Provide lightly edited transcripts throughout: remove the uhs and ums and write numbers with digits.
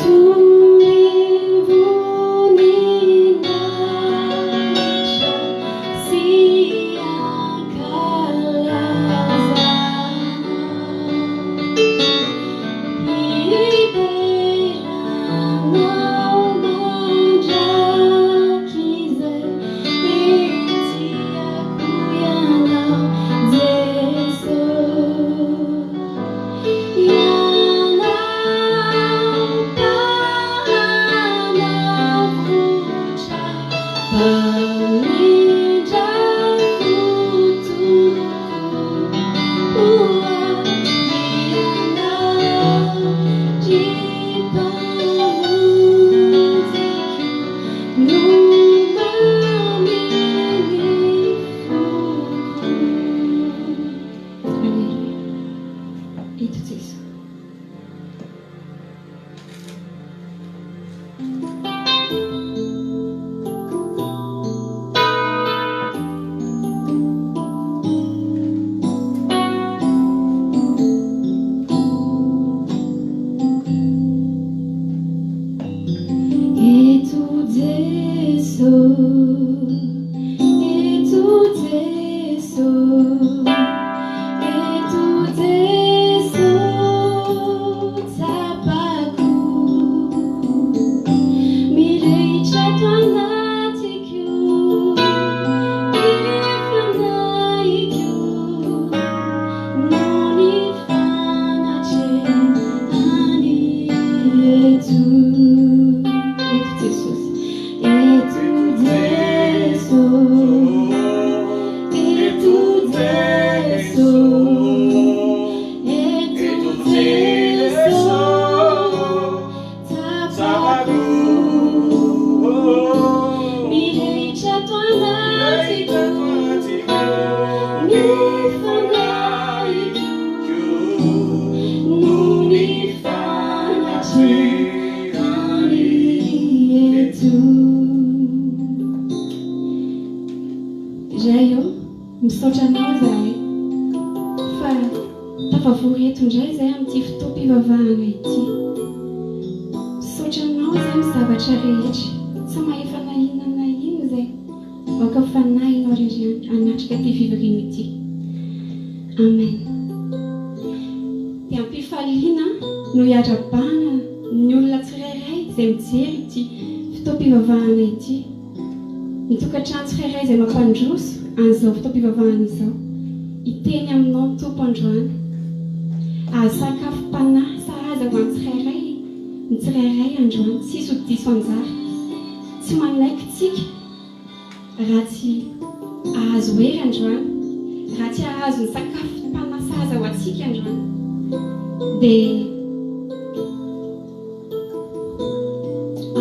Toy voninahitra sy ankalazana. Hideranao mandrakizay, Tiako Ianao Jeso. Ianao Mpanavotra, Mpamindrafo tokoa. Ho ahy Ianao, ry Mpamonjiko, no mamin'ny foko. Aleloia. Eto Jeso. Eto Jeso, eto Jeso, eto Jeso, tsapako mirehitra ato anatiko ny fanahiko noho ny fanatrehan'i eto. Eto Jesosy, eto Jeso, eto Jeso, eto Jeso, tsapako mirehitra ato anatiko ny fanahiko noho ny fanatrehan'i eto. Ray ô, misaotra Anao izahay fa tafavory eto indray izahay amin'ity fotoam-pivavahana ity. Misaotra Anao izahay amin'ny zavatra rehetra. Tsy mahefa na inona na inona izahay. Aoka ho Fanahinao irery ihany hanatrika ity fivoriana ity. Amen. Dia am-pifaliana no iarabana ny olona tsirairay izay mijery ity fotoam-pivavahana ity. Ny tokantrano tsirairay izay mampandroso an'izao fotoam-pivavahana izao. Hiteny aminao ny Tompo androany. Ahazo sakafom-panahy sahaza ho an'ny tsirairay ny tsirairay androany. Tsy hisy ho diso anjara. Tsy manaiky tsika raha tsy hahazo hery androany, raha tsy hahazo ny sakafom-panahy sahaza ho antsika androany. Dia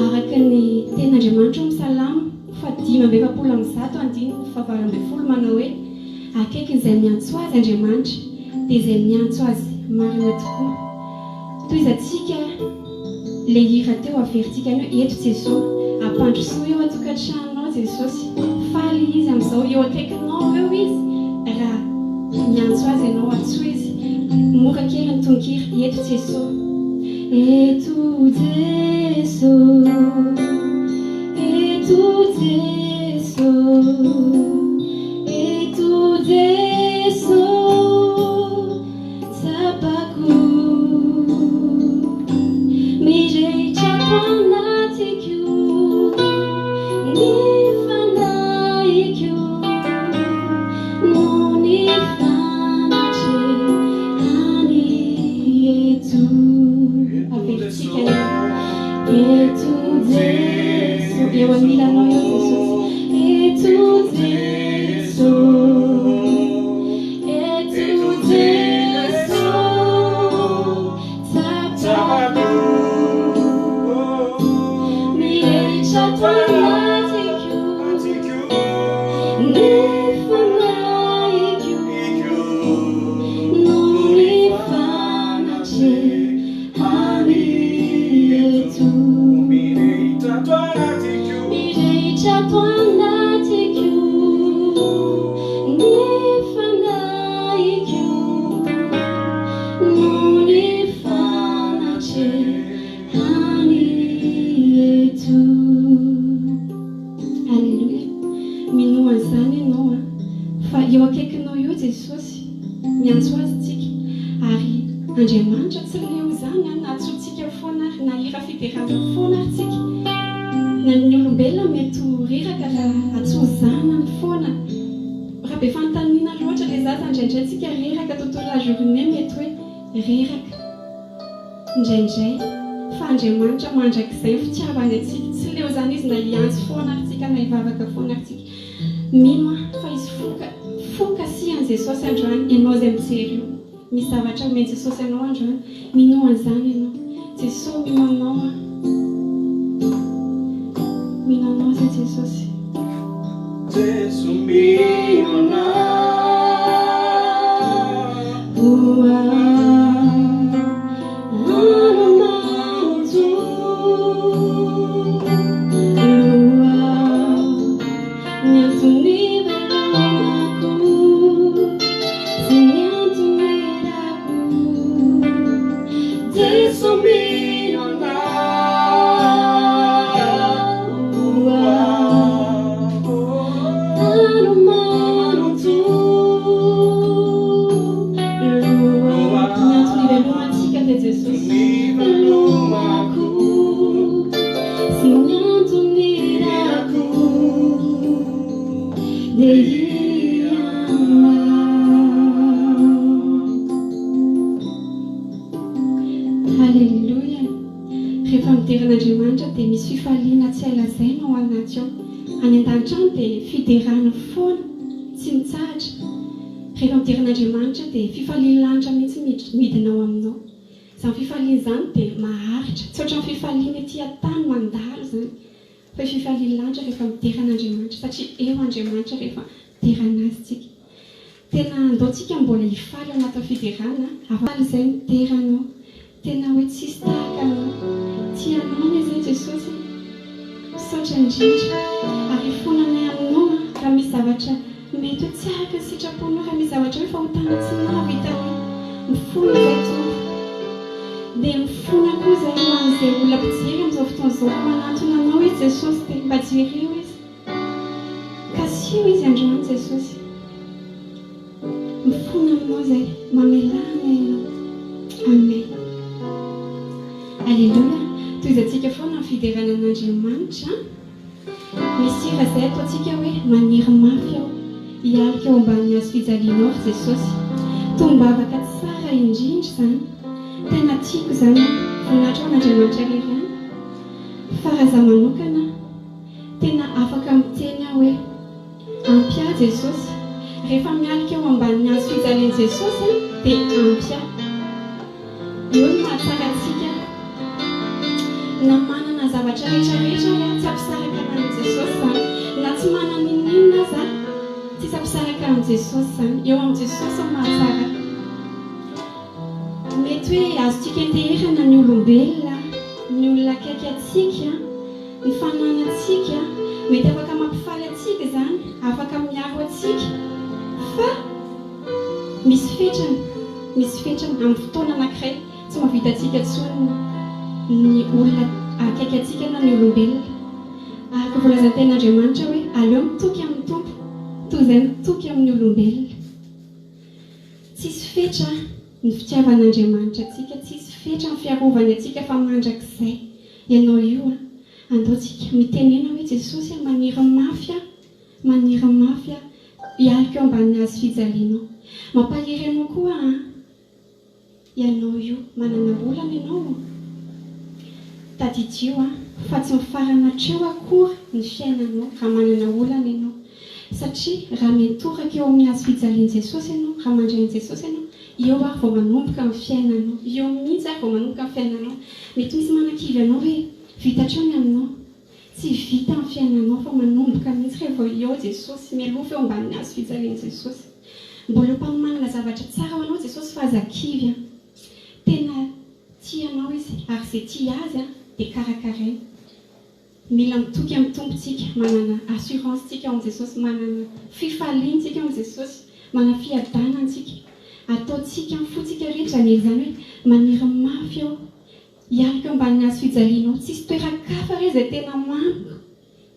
araka ny tenin'Andriamanitra ao amin'ny Salamo faha-145 andininy faha-18 manao hoe, Akaikin'izay miantso Azy Andriamanitra, dia izay miantso Azy marina tokoa. Tohizantsika le hira teo averintsika any hoe eto Jeso, ampandrosoa eo an-tokantranonao Jesosy, faly Izy amin'izao, eo akaikinao eo Izy raha miantso Azy ianao, antsoy Izy, mora kely ny tononkira, eto Jeso, eto Jeso, eto Jeso, eto Jeso. Tsapako mirehitra ato anatiko ny fanahiko noho ny fanatrehan'i eto. Averintsika ny eto Jeso, eo anilanao eo Jesosy. Jesosy, miantso Azy tsika, ary Andriamanitra tsy leo izany an, na antsointsika foana ary na hira fiderana foana ary tsika, na ny olombelona mety ho reraka raha antsoa zanany foana, raha be fanontaniana loatra le zaza indraindray tsika reraka tontolo la journée mety hoe reraka indraindray, fa Andriamanitra mandrakizay ny fitiavany antsika, tsy leo izany Izy na hiantso foana ary tsika na hivavaka foana ary tsika. Mino aho fa hisy foka fo kasihan'i Jesosy androany ianao izay mijery io. Misy zavatra omen'i Jesosy anao androany. Minoa an'izany ianao. Jesosy mino anao aho. Mino anao izay Jesosy. Jeso mino anao. Haleloia! Rehefa midera an'Andriamanitra dia misy fifaliana tsy hay lazaina ao anaty ao. Any an-danitra any dia fiderana foana, tsy mitsahatra. Rehefa midera an'Andriamanitra dia fifalian'ny lanitra mihitsy midina ao aminao. Izany fifaliana izany dia maharitra. Tsy ohatran'ny fifaliana ety an-tany mandalo izany. Fa fifalian'ny lanitra rehefa midera an'Andriamanitra satria eo Andriamanitra rehefa midera an'Azy tsika. Tena andao tsika mbola hifaly ao anatin'ny fiderana a. Faly izay midera Anao. Tena hoe tsisy tahaka Anao. Tia Anao anie izay Jesosy a. Misaotra indrindra. Ary ifonanay Aminao a, raha misy zavatra mety hoe tsy araka ny sitraponao, raha misy zavatra hoe fahotana tsy nahavitanay. Mifona izay Tompo. Dia mifona koa izahay ho an'izay olona mpijery amin'izao fotoana izao. Manantona Anao izy Jesosy dia mba jereo izy. Kasiho izy androany Jesosy. Mifona aminao izahay. Mamelà anay Ianao. Amen. Aleloia. Tohizantsika foana ny fiderana an'Andriamanitra. Misy hira izay ataontsika hoe maniry mafy aho hialika eo ambanin'ny hazo fijalianao ry Jesosy. Tonom-bavaka tsara indrindra izany. Tena tiako izany an. Voninahitra ho an'Andriamanitra irery ihany. Fa raha izaho manokana, tena afaka miteny aho hoe ampy ahy Jesosy. Rehefa mialika eo ambanin'ny hazo fijalian'i Jesosy aho dia ampy ahy. Eo no mahatsara antsika na manana zavatra rehetra rehetra ary aho tsy hampisaraka anah amin'i Jesosy izany. Na tsy manana n'inon'inona aza aho tsisy hampisaraka amin'i Jesosy izany. Eo amin'i Jesosy no mahatsara ahy. Mety hoe azontsika enteherana ny olombelona, ny olona akaiky antsika, ny fananantsika, mety afaka mampifaly antsika izany, afaka miaro antsika fa Misy fetrany, misy fetrany amin'ny fotoana anankiray tsy mahavita antsika intsony ny olona akaiky antsika na ny olombelona. Araka voalazan'ny tenin'Andriamanitra hoe aleo mitoky amin'ny Tompo toy izay mitoky amin'ny olombelona. Tsisy fetra ny fitiavan'Andriamanitra antsika, tsisy fetra ny fiarovany antsika fa mandrakizay. Ianao io an, andao tsika mitenena hoe Jesosy a, maniry mafy aho Maniry mafy aho hialoka eo ambanin'ny hazo fijalianao. Mampahery anao koa aho an! Ianao io, manana olana ianao? Tadidio an, fa tsy mifarana hatreo akory ny fiainanao raha manana olana ianao. Satria raha miantoraka eo amin'ny hazo fijalian'i Jesosy ianao, raha mandray an'i Jesosy ianao, eo ary vao manomboka ny fiainanao. Eo mihitsy ary vao manomboka ny fiainanao. Mety misy manakivy anao hoe, vita hatreo ny aminao. Tsy vita ny fiainanao fa manomboka mihitsy rehefa eo Jesosy, mialoha eo ambanin'ny hazo fijalian'i Jesosy. Mbola eo am-panomanana zavatra tsara ho anao Jesosy fa aza kivy an. Tena tia anao Izy ary izay tia Azy an dia karakarainy. Mila mitoky amin'ny Tompo tsika, manana assurance tsika ao amin'i Jesosy, manana fifaliana tsika ao amin'i Jesosy, manana fiadanana tsika. Ataontsika amin'ny fontsika rehetra izany hery izany hoe maniry mafy aho Hialoka ambanin'ny hazo fijalianao. Tsisy toeran-kafa re izay tena mamiko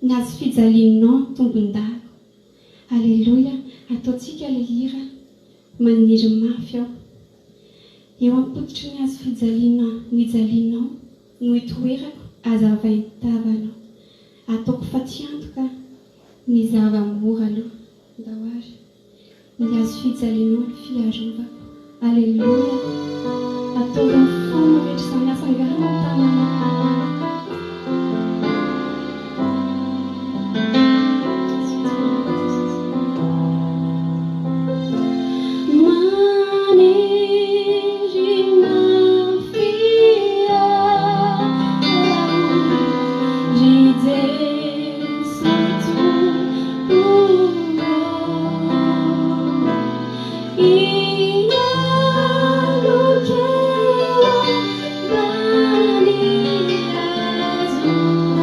ny hazo fijalianao tombon-dahako. Aleloia, ataontsika ilay hira. Maniry mafy aho. Eo am-pototry ny hazo fijaliana nijalianao no itoerako azavain'ny tavanao. Ataoko fatiantoka ny zava-mora aloha. Ndao ary. Ny hazo fijalianao no fiarovako. Aleloia! Ataovy amin'ny fonao rehetra izany atsangano ny tananao. Maniry mafy aho ry Jesoa Tompo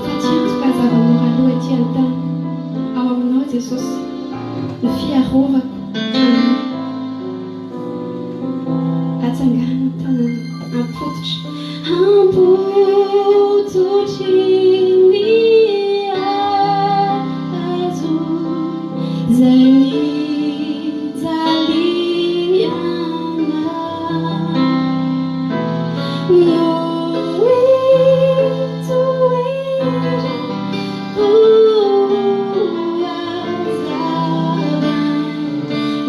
Fatiantoka zava-mora aloha ety an-tany Ao aminao Jesosy ny fiarovako anao Atsangano ny tananao Ampototry Ampototry ny hazo Izay nijaliana No itoerako Hazavan'ny tavanao. Ataoko fa tiantoka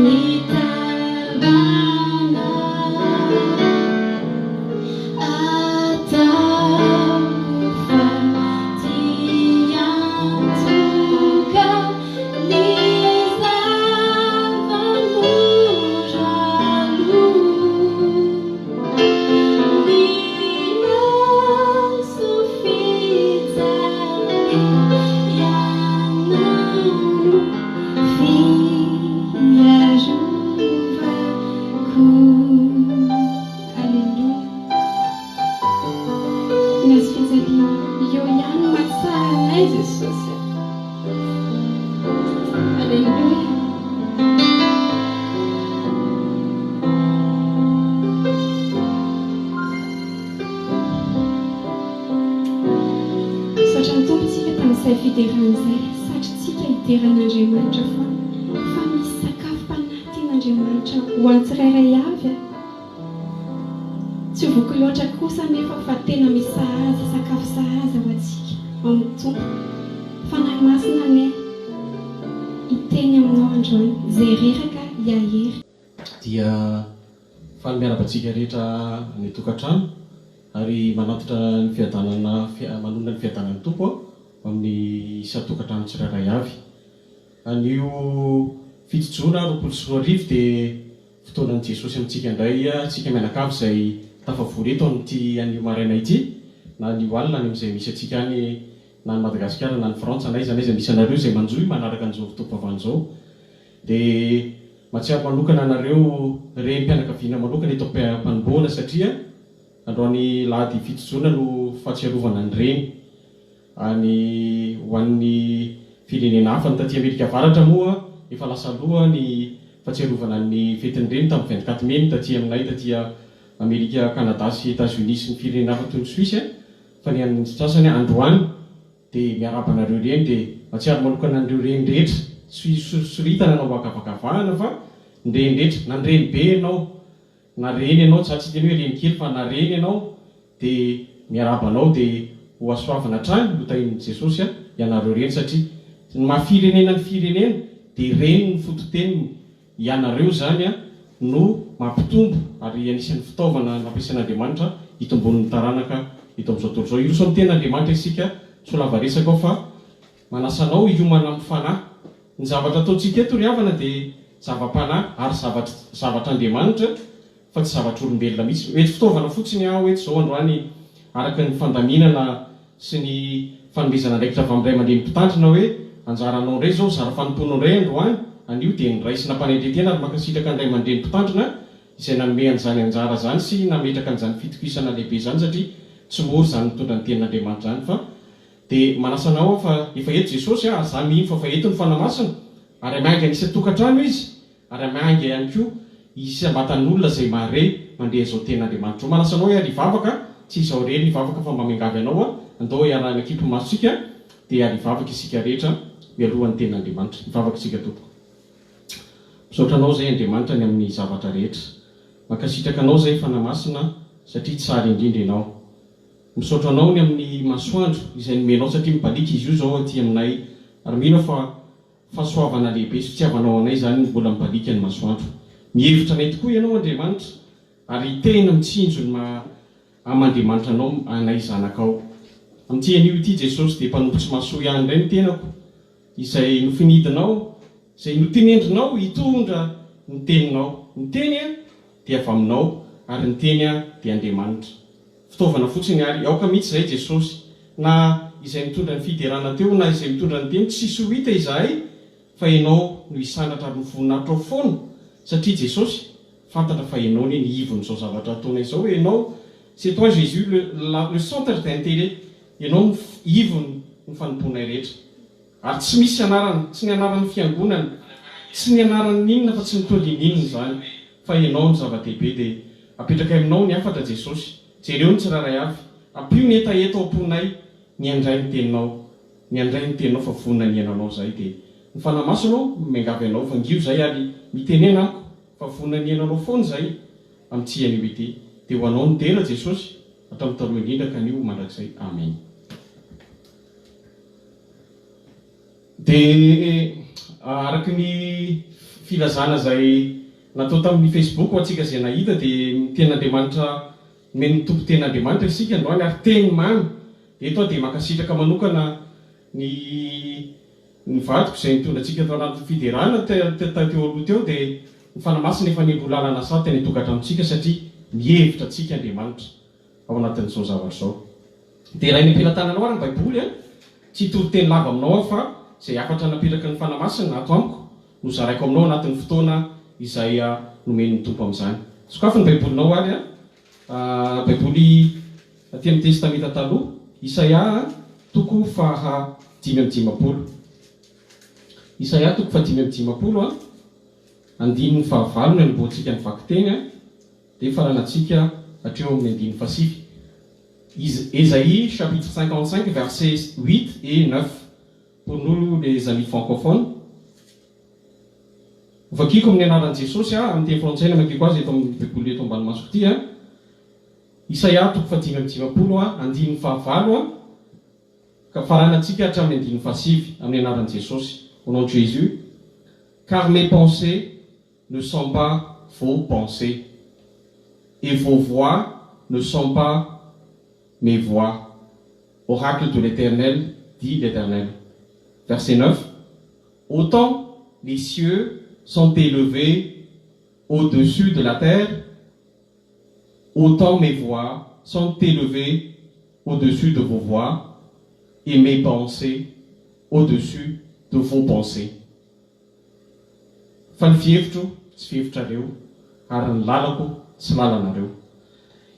ny zava-mora aloha. Ny hazo fijalianao no fiarovako. Aleloia. Ny hazo fijaliana eo ihany no mahatsara anay Jesosy a. Aleloia. Misaotra ny Tompo tsika tamin'izay fiderana izay. Satrintsika hidera an'Andriamanitra foana fa misy sakafom-panahy tian'Andriamanitra ho an'ny tsirairay avy a. Tsy ho voky loatra kosa anefa fa tena misy sahaza, sakafo sahaza ho antsika ao amin'ny Tompo. Fanahy Masina anie hiteny aminao androany, izay reraka hiahery. Dia faly miarahaba antsika rehetra any an-tokantrano ary manatitra ny fiadanana manonona ny fiadanan'ny Tompo aho amin'ny isan-tokantrano tsirairay avy. Anio 7 jona 2020 dia Fotoanan'i Jesosy amintsika indray isika mianakavy izay tafavory eto amin'ity anio maraina ity, na anio alina any amin'izay misy antsika any, na any Madagasikara na any Frantsa na aiza na aiza misy anareo izay manjohy manaraka an'izao fotoam-pivavahana izao. Dia mahatsiaro manokana anareo renim-pianakaviana manokana eto am-panombohana satria androany lahady 7 jona no fahatsiarovana ny reny. Any ho an'ny firenena hafa. Ny taty Amerika Avaratra moa efa lasa aloha ny fahatsiarovana ny fetin'ny reny tamin'ny 24 mey ny taty aminay taty Amerika Canada sy Etats Unis sy ny firenena hafa toy ny Suisse fa ny an'ny sasany androany dia miarahaba anareo reny dia mahatsiaro manokana an'ireo reny rehetra tsy soritana na ho ankavakavahana fa ny reny rehetra na ny reny be ianao Na reny ianao, za tsy hiteny hoe reny kely fa na reny ianao dia miarahaba anao dia ho hasoavina hatrany, ho tahian'i Jesosy a, ianareo reny satria ny maha firenena ny firenena dia reny ny fototeniny, ianareo izany a no mampitombo ary anisan'ny fitaovana nampiasain'Andriamanitra hitomboan'ny taranaka eto amin'izao tontolo izao. Hiroso amin'ny tenin'Andriamanitra isika, tsy ho lava resaka aho fa manasa anao hiomana amin'ny fanahy. Ny zavatra ataontsika eto ry havana dia zava-panahy ary zavatr zavatr'Andriamanitra fa tsy zavatr'olombelona mihitsy. Mety fitaovana fotsiny aho eto izao androany. araka ny fandaminana sy ny fanomezana andraikitra avy amin'ny ray aman-dreny mpitandrina hoe anjaranao indray izao, zara fanompoanao indray androany, anio dia noraisina am-panetren-tena ary mankasitraka ny ray aman-dreny mpitandrina izay nanome an'izany anjara izany sy nametraka an'izany fitokisana lehibe izany satria tsy mora izany mitondra ny tenin'Andriamanitra izany fa dia manasa anao aho fa efa eto Jesosy ary za mino fa efa eto ny Fanahy Masina ary miainga ny isan-tokantrano Izy ary miainga ihany koa isam-batan'olona izay mahare mandre izao tenin'Andriamanitra izao. Manasa anao ary hivavaka, tsy izaho irery hivavaka fa mba miangavy anao aho, andao hiarahana akipy masontsika dia ary hivavaka isika rehetra mialoha ny tenin'Andriamanitra. Hivavaka isika tompoko. Misaotra anao izay Andriamanitra ny amin'ny zavatra rehetra. Mankasitraka anao izay Fanahy Masina satria tsara indrindra ianao. Misaotra anao ny amin'ny masoandro izay nomenao satria mibaliaka izy io izao aty aminay ary mino aho fa fahasoavana lehibe sy fitiavanao anay izany ny mbola mibaliaka ny masoandro. Mihevitra anay tokoa ianao Andriamanitra ary tena mitsinjo ny maha am'Andriamanitra anao anay zanakao. Amin'ity anio ity Jesosy dia mpanompo tsy mahasoa ihany indray ny tenako izay nofinidinao, izay notinendrinao hitondra ny teninao. Ny teny dia avy aminao ary ny teny dia Andriamanitra. Fitaovana fotsiny ary aoka mihitsy izay Jesosy. Na izay mitondra ny fiderana teo na izay mitondra ny teny tsisy ho hita izahay fa Ianao no hisandratra ary ny voninahitrao foana satria Jesosy fantatra fa Ianao anie ny ivon'izao zavatra ataonay izao Ianao c'est toi Jésus le la le centre d'intérêt Ianao no ivon'ny ny fanompoanay rehetra ary tsy misy anarana tsy ny anaran'ny fiangonana tsy ny anaran'ny inona fa tsy mitondra ininona izany fa Ianao no zava-dehibe dia apetrakay aminao ny hafatra Jesosy jereo ny tsirairay avy ampio ny hetaheta ao am-ponay ny handray ny teninao ny handray ny teninao fa vonona ny hihaino anao zahay dia ny Fanahy Masina ô miangavy anao vangio zahay ary mitenena amiko fa vonona ny hihaino anao foana zahay amin'ity anio ity dia ho anao ny dera Jesosy hatramin'ny taloha indrindra ka anio ho mandrakizay Amen. Dia araka ny filazana izay natao tamin'ny Facebook ho antsika izay nahita dia ny tenin'Andriamanitra nomen'ny Tompo tenin'Andriamanitra isika androany ary teny mamy. Dia eto aho dia mankasitraka manokana ny ny vadiko izay nitondra antsika tao anatin'ny fiderana teo aloha teo dia ny Fanahy Masina efa nindroa lalana sady teny an-tokantranontsika satria mihevitra antsika Andriamanitra ao anatin'izao zavatra izao. Dia raha eny am-pelatananao ary ny Baiboly an, tsy hitory teny lava aminao aho fa izay hafatra napetraky ny Fanahy Masina ato amiko no zaraiko aminao anatin'ny fotoana izay nomen'ny Tompo amin'izany. Sokafy ny Baibolinao ary an, Baiboly aty amin'ny Testamenta Taloha, Isaia toko faha 55. Isaia toko faha 55 an, andininy fahavalo no anombohantsika ny vakiteny an, dia faranantsika hatreo amin'ny andininy fahasivy. Esaïe chapitre 55 versets 8 et 9 pour nous les amis francophones. Hovakiko amin'ny anaran'i Jesosy aho, amin'ny teny frantsay no amakiako azy eto amin'ny Baiboly eto ambany masoko ity a. Isaia toko fahadimy amby 50 a, andininy fahavalo a, ka faranantsika hatramin'ny andininy fahasivy, amin'ny anaran'i Jesosy. Au nom de Jésus. Car mes pensées ne sont pas vos pensées, et vos voix ne sont pas mes voix. Oracle de l'Éternel, dit l'Éternel. Verset 9. Autant les cieux sont élevés au-dessus de la terre, autant mes voix sont élevées au-dessus de vos voix et mes pensées au-dessus de vos pensées. Fa ny fihevitro tsy fihevitrareo, ary ny lalako tsy lalanareo.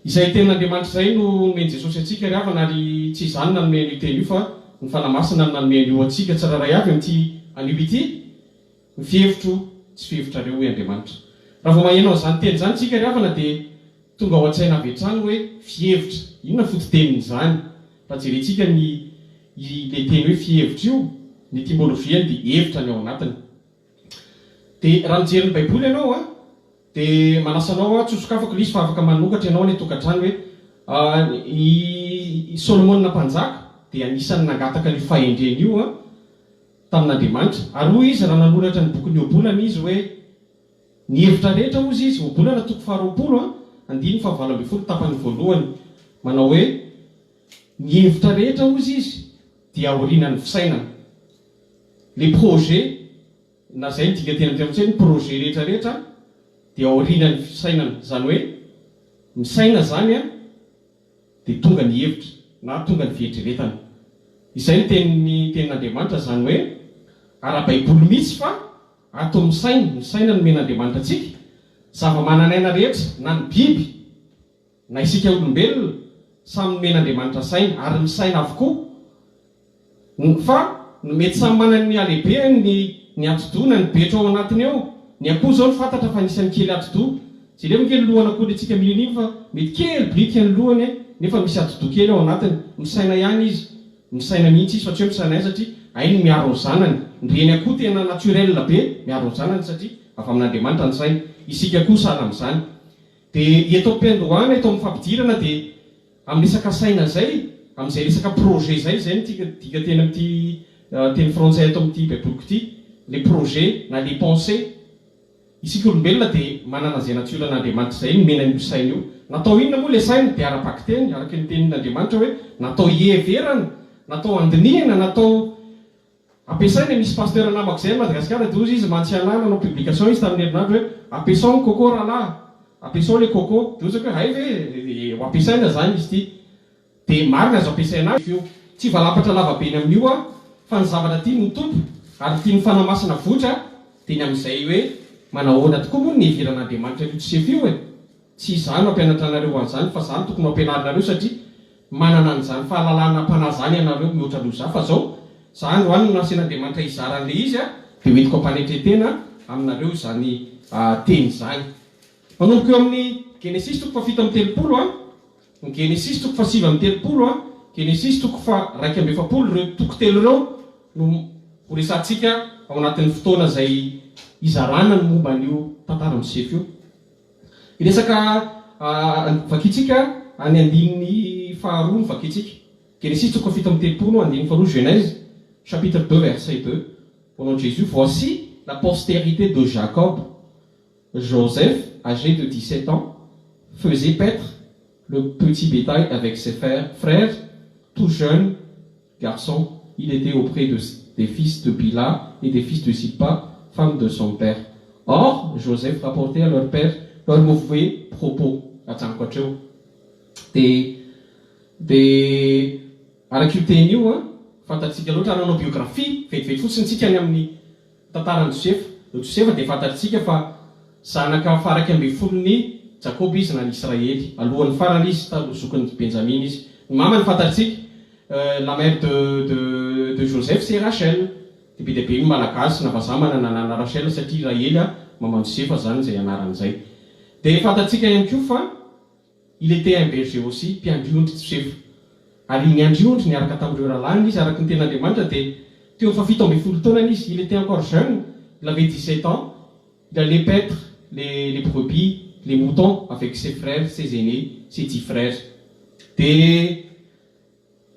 Izay tenin'Andriamanitra izay no nomen'i Jesosy antsika ry havana ary tsy izaho no nanome an'io teny io fa ny Fanahy Masina no nanome an'io antsika tsirairay avy amin'ity anio ity, ny fihevitro tsy fihevitrareo hoy Andriamanitra. Raha vao maheno an'izany teny izany isika ry havana dia tonga ao an-tsaina avy hatrany hoe fihevitra, inona fototenin'izany? Raha jerentsika ny ilay teny hoe fihevitra io, ny etymologie-ny dia hevitra ny ao anatiny. Dia raha mijery ny baiboly ianao an, dia manasa anao aho, tsy ho sokafako ilay izy fa afaka manokatra ianao any an-tokantrano hoe i Solomona mpanjaka dia anisan'ny nangataka an'io fahendrena io an, tamin'Andriamanitra. Ary hoy izy raha nanoratra ny bokin'ny Ohabolana izy hoe, Ny hevitra rehetra hozy izy, Ohabolana toko faharoapolo an, andininy faha-18 tapany voalohany, manao hoe, Ny hevitra rehetra hozy izy dia aorianan'ny fisainana. Les projets, na izay ny dikanteny amin'ny teny frantsay, ny projet rehetra rehetra dia aorianan'ny fisainana. Izany hoe misaina izany an. dia tonga ny hevitra na tonga ny fieritreretana. Izay no tenin'ny tenin'Andriamanitra, izany hoe ara-baiboly mihitsy fa ato amin'ny saina, ny saina nomen'Andriamanitra antsika, zava-manan'aina rehetra na ny biby na isika olombelona samy nomen'Andriamanitra saina ary misaina avokoa. Ny fa ny mety samy manana ny halehibehany ny ny atidoha na ny betro ao anatiny ao, ny akoho zao no fantatra fa anisan'ny kely atidoha, jereo ange ny lohan'akoho le tsika mihinana iny fa mety kely biritika ny lohany nefa misy atidoha kely ao anatiny, misaina ihany izy, misaina mihitsy izy fa tsy hoe misaina ihany satria hainy ny miaro ny zanany, ny reny akoho tena naturel be miaro ny zanany satria avy amin'Andriamanitra ny sainy, isika koa sahala amin'izany. Dia eto am-piandohana eto amin'ny fampidirana dia Amin'ny resaka saina izay, amin'izay resaka projet izay, izay no tiako dika teny amin'ity teny frantsay ato amin'ity baiboliko ity, les projets na les pensées. Isika olombelona dia manana izay nature an'Andriamanitra izay nomena an'io saina io. Natao inona moa ilay saina? Dia ara-bakiteny, araka ny tenin'Andriamanitra hoe natao hiheverana, natao handinihana, natao Ampiasaina, misy pasteur namako zay any Madagasikara de ozy izy mantsy anah nanao publication izy tamin'ny herinandro hoe ampiasao ny coco rahalahy, ampiasao le coco, de ozako hoe hay ve ho ampiasaina zany izy ity, de marina azo ampiasaina io, tsy hivalapatra lava be ny amin'io aho fa ny zavatra tian'ny Tompo ary tian'ny Fanahy Masina avoitra de ny amin'izay hoe manahoana tokoa moa ny niheveran'Andriamanitra an'io Josefa io e! Tsy izaho no hampianatra anareo an'izany fa izaho no tokony ho ampianarinareo satria manana an'izany fahalalana am-panahy izany ianareo mihoatra noho izaho fa izao, izaho androany no nasain'Andriamanitra hizara an'ilay izy dia ho entiko am-panetren-tena aminareo izany teny izany. Manomboka eo amin'ny Genesisy toko faha-37 a, ny Genesisy toko faha-39 a, Genesisy toko faha-41, ireo toko telo ireo no ho resahantsika ao anatin'ny fotoana izay hizarana ny momba an'io tantaran'i Josefa io. Hiresaka vakintsika any andininy faharoa no vakintsika. Genesisy toko faha-37 andininy faharoa Genèse chapitre 2 verset 2 Au nom de Jésus, voici la postérité de Jacob. Joseph, âgé de 17 ans, faisait paître le petit bétail avec ses frères, tout jeune garçon, il était auprès de, des fils de Bila et des fils de Silpa, femme de son père. Or, Joseph rapportait à leur père leurs mauvais propos. Ajanoko hatreo. Dia dia araka io teny io an, fantatsika loatra, raha hanao biographie vetivety fotsiny tsika ny amin'ny tantaran'i Josefa. Josefa dia fantatsika fa zanaka faha-11n'i Jakoba izy na ny Israely. Alohan'ny farany izy, taloha zokin'i Benjamina izy. Ny mamany fantatsika, la mère de de de Joseph c'est Rachel. Dia be dia be ny Malagasy na vazaha manana anarana Rachel satria Rahely maman'i Josefa izany izay anarany izay. Dia fantatsika ihany koa fa Il était un berger aussi, mpiandry ondry Josefa. Ary niandry ondry niaraka tamin'ireo rahalahiny izy, araka ny tenin'Andriamanitra dia teo amin'ny fahafito ambin'ny folo taonany izy, il était encore jeune, il avait 17 ans, il allait paître les les brebis, les moutons avec ses frères, ses aînés, ses dix frères. Dia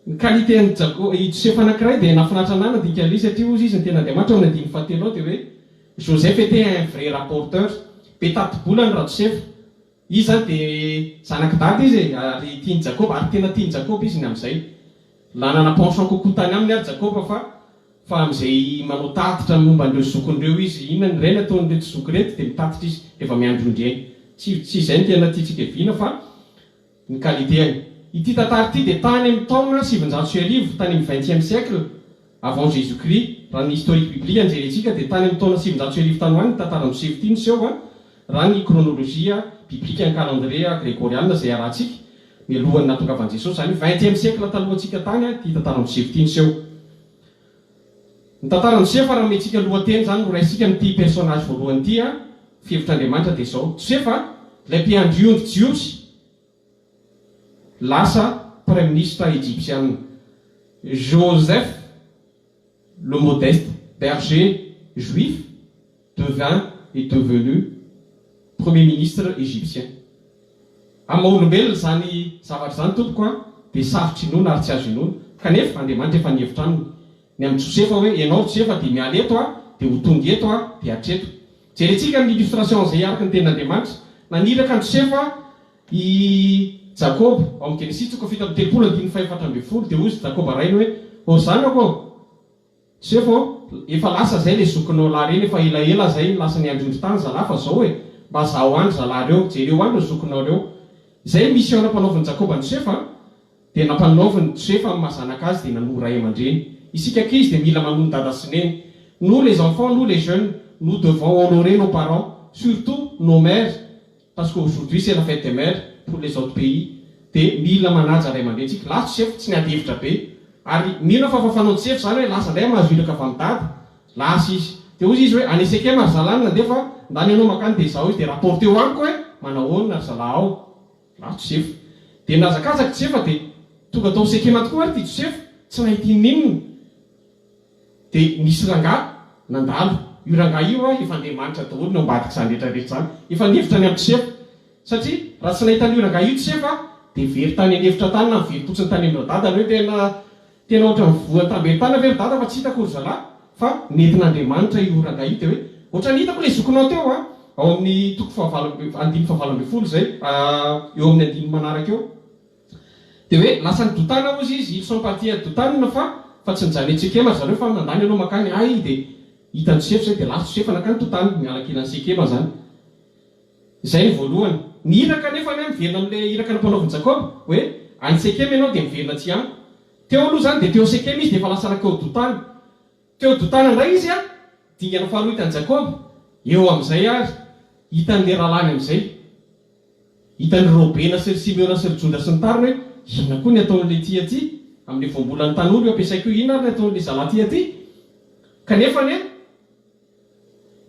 ny qualité an'i Jako, i Josefa anankiray dia nahafinaritra anah nandika an'ilay izy satria hozy izy ny tenin'Andriamanitra ao amin'ny andininy fahatelo ao dia hoe Joseph était un vrai rapporteur, be tati-bolana Rajosefa. Izy izany dia zanak'i Dada izy e, ary tian'i Jakoba, ary tena tian'i Jakoba izy ny amin'izay. Nanana penchant kokoa tany aminy ary Jakoba fa fa amin'izay manao tatitra momba an'ireo zokiny ireo izy. Inona ny ireny ataon'ireto zoky ireto dia mitatitra izy rehefa miandry ondry eny. Tsy tsy izay no tena tiantsika hiaviana fa ny qualité-ny. Ity tantara ity dia tany amin'ny taona 1900, tany amin'ny vingtième siècle avant Jésus Christ, raha ny historique biblique no jerentsika dia tany amin'ny taona 1900 tany ho any ny tantaran'i Josefa ity niseho an, raha ny chronologie biblique ny calendrier gregoriana izay arahantsika mialohan'ny nahatongavan'i Jesosy, izany hoe vingtième siècle talohantsika tany ity tantaran'i Josefa ity niseho. Ny tantaran'i Josefa raha omentsika lohateny izany no raisintsika amin'ity personnage voalohany ity an, fihevitr'Andriamanitra dia izao, Josefa ilay mpiandry ondry jiosy, lasa praiminisitra ejipsiana. Joseph le modeste berger juif devint et devenu premier ministre égyptien. Amin'ny maha olombelona izany zavatra izany tompoko a, dia sarotra inoana ary tsy azo inoana. Kanefa Andriamanitra efa nihevitra aminy ny amin'i Josefa hoe ianao ry Josefa dia miala eto a, dia ho tonga eto a, dia hatreto. Jerentsika ny illustration izay araka ny tenin'Andriamanitra. Naniraka an'i Josefa i Jakoba, ao amin'ny Genesisy toko 37 andininy faha-14, dia hoy izy Jakoba rainy hoe, Ô zanako ô, Josefa ô, efa lasa izay ilay zokinao lahy ireny, efa elaela izay lasa niandry ondry tany zalahy fa izao e, mba zaho any zalahy ireo, jereo any ireo zokinao ireo. Izay ny mission nampanaovin'i Jakoba an'i Josefa. Dia nampanaoviny Josefa amin'ny maha zanaka azy dia nanoa ray aman-dreny. Isika ankizy dia mila manoa ny dada sy neny. Nous les enfants, nous les jeunes, nous devons honorer nos parents, surtout nos mères, parce qu'aujourd'hui c'est la fête des mères pour les autres pays. Dia mila manaja ray aman-dreny tsika. Lasa Josefa, tsy niady hevitra be. Ary mino aho fa efa fanaon'i Josefa izany hoe lasa indray aho mahazo iraka avy amin'i dada. Lasa izy. Dia hozy izy hoe any Sekema ry zalahy no nandeha fa ndany ianao mankany dia izao izy dia rapporteo amiko hoe manahoana ry zalahy ao. Lasa Josefa. Dia nihazakazaka Josefa dia tonga tao Sekema tokoa ary ity Josefa, tsy nahita inon'inona. Dia nisy rangahy nandalo. Io rangahy io efa Andriamanitra daholo no ambadik'izany rehetra rehetra izany. Efa nihevitra ny amin'i Josefa. Satria raha tsy nahita an'io rangahy io Josefa dia very tany an'efitra tany na niverim-potsiny tany amin-dRadadany hoe tena Tena ohatran'ny voa tamberin-tany ve ry dada fa tsy hitako ry zalahy fa nentin'Andriamanitra io rangahy io dia hoe ohatran'ny hitako ilay zokinao teo a! Ao amin'ny toko fahavalo andininy fahavalo ambinifolo izay eo amin'ny andininy manaraka eo dia hoe lasa any Dotana hozy izy, ils sont partis à Dotana fa fa tsy nijanona eto Sekema ry zareo fa nandany ianao mankany ay dia hitan'i Josefa izay dia lasa Josefa nankany Dotana miala kely an'i Sekema izany. Izay ny voalohany. Ny iraka anefa anie miverina amin'ilay iraka nampanaovin'i Jakoba, hoe, Any Sekema ianao dia miverina aty amiko. Teo aloha izany dia teo Sekema izy dia efa lasa nankeo Dotana. Teo Dotana indray izy an, dingana faharoa hitan'i Jakoba. Eo amin'izay ary, hitan'ilay rahalahiny amin'izay. Hitan'i Robena sy ry Simeona sy ry Joda sy ny tariny hoe, inona koa ny ataon'ilay ity aty? Amin'ilay voambolan'ny tanora io ampiasaiko io, inona ary ny ataon'ilay zalahy ity aty? Kanefa anie,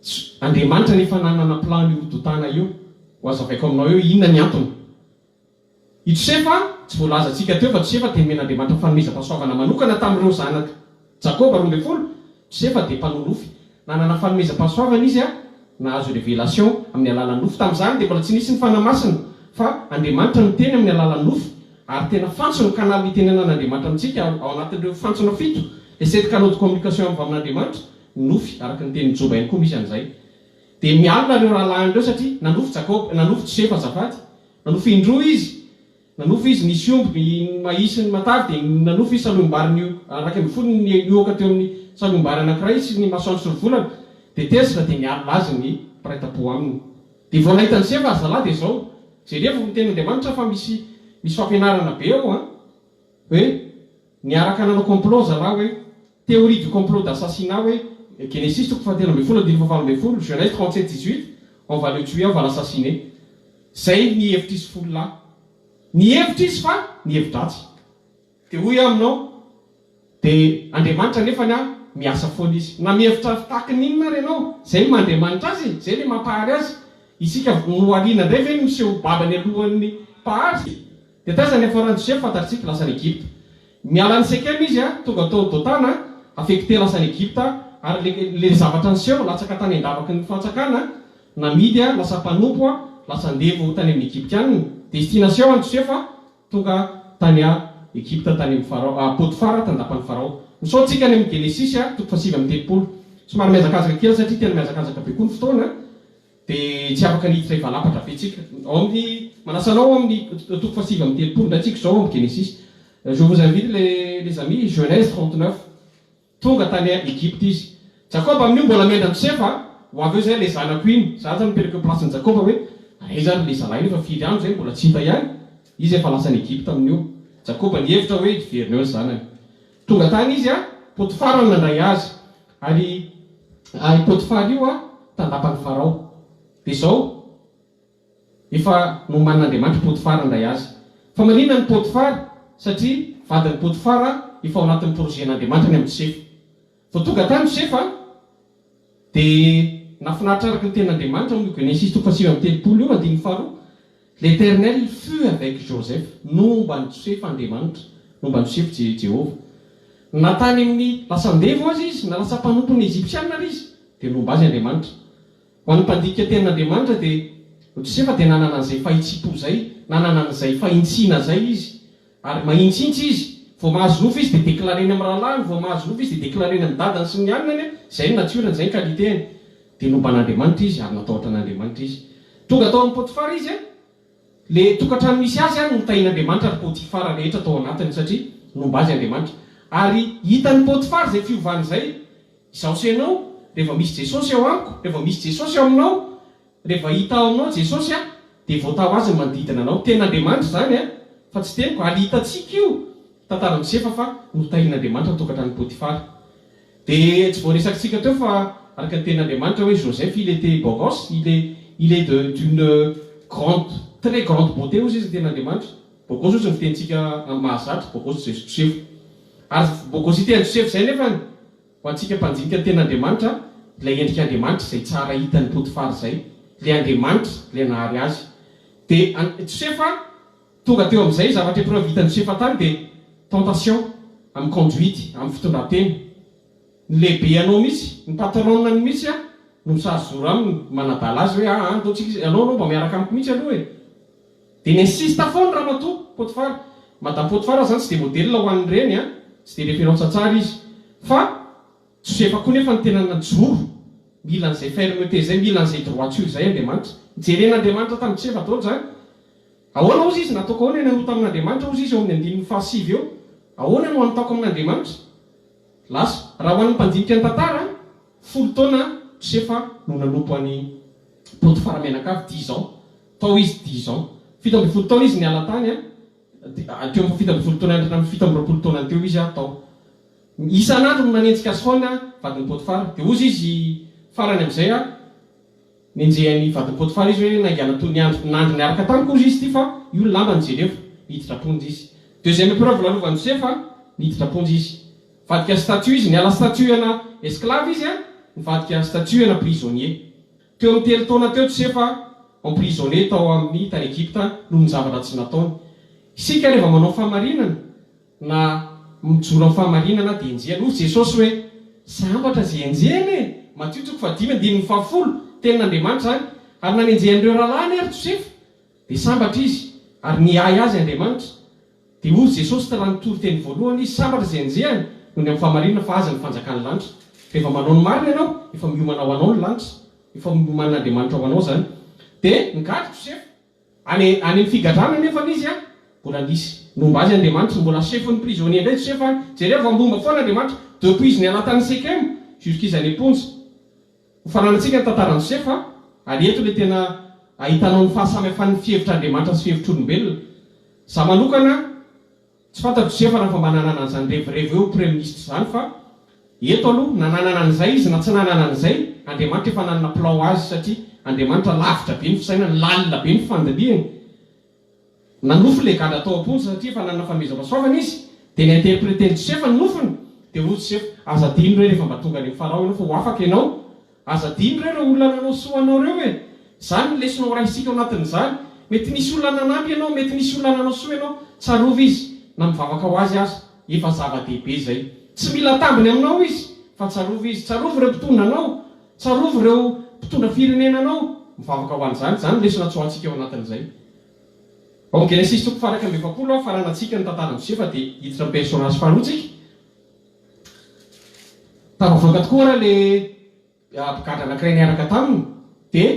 Tsy Andriamanitra nefa nanana plan io Dotana io. Ho azavaiko aminao eo inona ny antony. I Josefa, tsy voalazantsika teo fa Josefa dia nomen'Andriamanitra fanomezam-pahasoavana manokana tamin'ireo zanak'i Jakoba 12. Josefa dia mpanonofy. Nanana fanomezam-pahasoavana izy nahazo révélation amin'ny alalan'ny nofy. Tamin'izany dia mbola tsy nisy ny Fanahy Masina fa Andriamanitra niteny amin'ny alalan'ny nofy ary tena fantsona, canal itenenan'Andriamanitra amintsika ao anatin'ireo fantsona fito, les sept canaux de communication avy amin'Andriamanitra. Nofy, araka ny tenin'i Joba ihany koa misy an'izay. Dia mialona ireo rahalahiny ireo satria nanofy Jakoba, nanofy Josefa azafady. Nanofy indroa izy. Nanofy izy nisy omby ny mahia sy ny matavy dia nanofy izy salohim-bary ny 11 ny nihoaka teo amin'ny salohim-bary anankiray sy ny masoandro sy ny volana. Dia tezitra dia nialona azy ny mpiray tampo aminy. Dia vao nahita an'i Josefa ry zalahy dia izao, jerevo ny tenin'Andriamanitra fa misy misy fampianarana be ao an! Hoe niaraka nanao complot zalahy hoe Théorie du complot d'assassinat hoe Genesis toko fahatelo ambinifolo andininy fahavalo ambinifolo, Genèse 37 18, on va le tuer, on va l'assassiner. Zay ny hevitr'izy folo lahy. Nihevitra izy fa nihevi-dratsy. Dia hoy aho aminao, dia Andriamanitra anefany an, miasa foana izy. Na mihevitra tahaky ny inona ary ianao, zay no maha Andriamanitra azy e, zay le mampahary azy. Isika nohariana indray ve no miseho ho babo any alohan'ny Mpahary? Dia taiza ny niafaran'i Josefa? Fantatr'isika, lasa any Egypta. Miala an'i Sekema izy, tonga tao Dotana, affecté lasa any Egypta, ary le le zavatra niseho, latsaka tany an-davaky ny fantsakana, namidy, lasa mpanompo, lasa andevo tany amin'ny Egyptiana. Destination an'i Josefa, tonga tany Egypta tany amin'i Farao, Potifara, tandapan'i Farao. Misaotra tsika any amin'ny Genesisy, toko faha-39. Somary mihazakazaka kely satria tena mihazakazaka be koa ny fotoana. Dia tsy afaka ny hiditra hivalapatra be tsika. Ao amin'ny, manasa anao ao amin'ny toko faha-39 indray tsika izao ao amin'ny Genesisy. Je vous invite les les amis, Genèse 39. Tonga tany Egypta izy. Jakoba amin'io mbola miandry an'i Josefa, ho avy eo izay ilay zanako iny. Za zany mipetraka eo place-n'i Jakoba hoe, aiza ary ilay zalahy iny efa firy andro izay mbola tsy hita ihany? Izy efa lasa any Egypta amin'io. Jakoba nihevitra hoe hiverina eo ny zanany. Tonga tany izy, Potifara no nandray azy. Ary i Potifara io tandapan'i Farao. Dia izao, efa nomanin'Andriamanitra i Potifara handray azy. Fa maninona ny Potifara? Satria vadin'i Potifara efa ao anatin'ny projet-n'Andriamanitra ny amin'i Josefa. Vao tonga tany Josefa, dia nahafinaritra araka ny tenin'Andriamanitra ao amin'io Genesisy toko faha-39 io, andininy faharoa, L'Eternel fut avec Joseph, nomba an'i Josefa Andriamanitra, nomba an'i Josefa Je, Jehovah. Na tany amin'ny lasa andevo aza izy, na lasa mpanompon'ny Egyptiana ary izy, dia nomba azy Andriamanitra. Ho an'ny mpandika tenin'Andriamanitra dia, Josefa dia nanana an'izay fahitsim-po izay, nanana an'izay fahintsiana izay izy. Ary mahintsihintsy izy, vao mahazo nofo izy dia declareny amin'ny rahalahiny, vao mahazo nofo izy dia declareny amin'ny dadany sy ny anany, izay ny natiorany, izay ny qualité-ny. Dia nomba an'Andriamanitra izy ary natahotra an'Andriamanitra izy. Tonga tao amin'i Potifara izy, le tokantrano misy azy no notahian'Andriamanitra ary Potifara rehetra tao anatiny satria nomba azy Andriamanitra. Ary hitan'i Potifara izay fiovana izay, izaho sy ianao, rehefa misy Jesosy ao amiko, rehefa misy Jesosy ao aminao, Rehefa hita ao aminao Jesosy a, dia voataho azy ny manodidina anao. Tenin'Andriamanitra izany a. Fa tsy teniko, ary hitantsika io tantaran'i Josefa fa notahian'Andriamanitra ny tokantranon'i Potifara. Dia tsy voaresakitsika teo fa araka ny tenin'Andriamanitra hoe Joseph il était beau gosse, il est il est de d'une grande très grande beauté hozy izy ny tenin'Andriamanitra. Beau gosse hozy ny fitenintsika mahazatra, beau gosse Josefa. Ary beaugossité an'i Josefa izay nefany ho antsika mpandinika ny tenin'Andriamanitra, ilay endrik'Andriamanitra izay tsara hitan'i Potifara izay, ilay Andriamanitra ilay nahary azy. Dia Josefa Tonga teo amin'izay zavatra épreuve hitan'i Josefa tany dia tentation amin'ny conduite, amin'ny fitondran-tena. Ny lehibe anao mihitsy, ny patronne-ny mihitsy an, no misary zoro aminy, manadala azy hoe aa ndao tsika, ianao aloha mba miaraka amiko mihitsy aloha e. Dia ni-insiste foana ramatoa Potifar. Madame Potifar zany tsy dia modèle ho an'ny reny an, tsy dia référence tsara izy. Fa Josefa koa nefa no tena najoro, mila an'izay fermeté izay, mila an'izay droiture izay Andriamanitra. Nijeren'Andriamanitra tamin'i Josefa daholo izany. Ahoana hozy izy? Nataoko ahoana ny hanota amin'Andriamanitra? Hozy izy eo amin'ny andininy fahasivy eo. Ahoana no hanotako amin'Andriamanitra? Lasa. Raha ho an'ny mpandinika ny tantara, folo taona Josefa no nanompo an'i Potifara mianakavy, dix ans. Tao izy dix ans. 17 taona izy niala tany, teo amin'ny 17 taona hatramin'ny 27 taonany teo izy tao. Isan'andro no nanenjika azy foana vadin'i Potifara. Dia hozy izy farany amin'izay, Nenjehan'ny vadin'i Potifara izy hoe naingana toy ny andro nandry niaraka tamiko hozy izy ity fa io ny lambany jerevo, niditra am-ponja izy. Deuxième épreuve lalovan'i Josefa, niditra am-ponja izy. Nivadika statut izy, niala statut ana esclave izy an, nivadika statut ana prisonnier. Teo amin'ny telo taona teo Josefa emprisonné tao amin'ny tany Egypta noho ny zavatra tsy nataony. Isika reva manao fahamarinana, Na mijoro amin'ny fahamarinana dia enjehina. Hoy Jesosy hoe, Sambatra izay enjehina e! Matio toko fahadimy andininy fahafolo, Tenin'Andriamanitra izany. Ary nanenjehan'ireo rahalahiny ary Josefa, dia sambatra izy, ary niahy azy Andriamanitra. Dia hoy Jesosy raha nitory teny voalohany izy, Sambatra izay enjehina noho ny amin'ny fahamarinana, fa azy ny fanjakan'ny lanitra. Rehefa manao ny marina ianao, efa miomana ho anao ny lanitra. Efa nomanin'Andriamanitra ho anao izany. Dia nigadra Josefa. Any any amin'ny figadrana anefa izy an, mbola nisy nomba azy Andriamanitra, mbola chef-n'ny prisonnier indray Josefa any, jereo fa momba foana Andriamanitra, depuis izy niala tany Sekem jusqu'izy any am-ponja. Ho fananantsika ny tantaran'i Josefa, ary eto ilay tena ahitanao ny fahasamihafan'ny fihevitr'Andriamanitra sy fihevitr'olombelona. Za manokana, Tsy fantatro Josefa raha fa mba nanana an'izany revirevy hoe ho praiminisitra izany fa eto aloha na nanana an'izay izy na tsy nanana an'izay, Andriamanitra efa nanana plan ho azy satria Andriamanitra lavitra be ny fisainany, lalina be ny fandinihany. Nanofy ilay gadra tao am-ponja satria efa nanana fanomezam-pahasoavana izy dia ni-interpreter-n'i Josefa ny nofiny dia hoy Josefa, aza adino re rehefa mba tonga any amin'i Farao ianao fa ho afaka ianao Aza adino re ireo olona nanao soa anao ireo e! Izany ny lesona ho raisintsika ao anatin'izany. Mety nisy olona nanampy ianao, mety nisy olona nanao soa ianao, tsarovy izy, na mivavaka ho azy aza, efa zava-dehibe izay. Tsy mila tambiny aminao izy, fa tsarovy izy. Tsarovy ireo mpitondra anao, tsarovy ireo mpitondra firenena anao, mivavaka ho an'izany. Izany ny lesona tsoahantsika ao anatin'izay. Ao amin'ny Genesisy toko faha 41, faranantsika ny tantaran'i Josefa dia hiditra amin'ny personnage faharoa tsika. Tafavoaka tokoa ary ilay mpigadra anankiray niaraka taminy, dia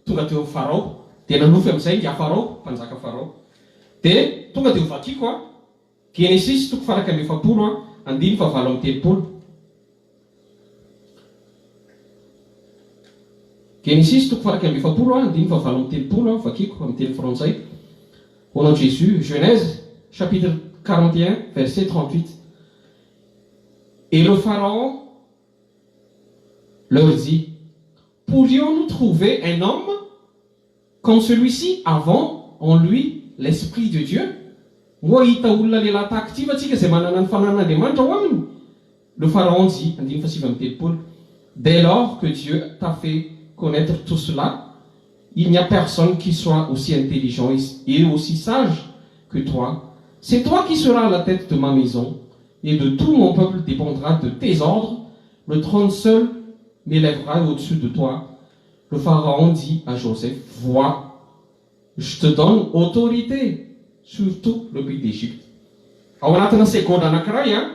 tonga teo amin'i Farao. Dia nanofy amin'izay ingahy Farao, mpanjaka Farao. Dia tonga dia hovakiko an, Genesisy toko faha 41 an, andininy faha 38. Genesisy toko faha 41 an, andininy faha 38 an, vakiko amin'ny teny frantsay. Au nom de Jésus, Genèse chapitre 41 verset 38. Et le Pharaon leur dit, Pourrions-nous trouver un homme comme celui-ci avant en lui l'Esprit de Dieu? Moa hahita olona lehilahy tahaka ity va tsika izay manana ny fananan'Andriamanitra ao aminy? Le Pharaon dit, andininy faha-39, Dès lors que Dieu t'a fait connaître tout cela, il n'y a personne qui soit aussi intelligent et aussi sage que toi. C'est toi qui seras à la tête de ma maison, et de tout mon peuple dépendra de tes ordres. Le trône seul m'élèvera au-dessus de toi. Le Pharaon dit à Joseph, Vois, je te donne autorité sur tout le pays d'Égypte. Ao anatina segondra anankiray an,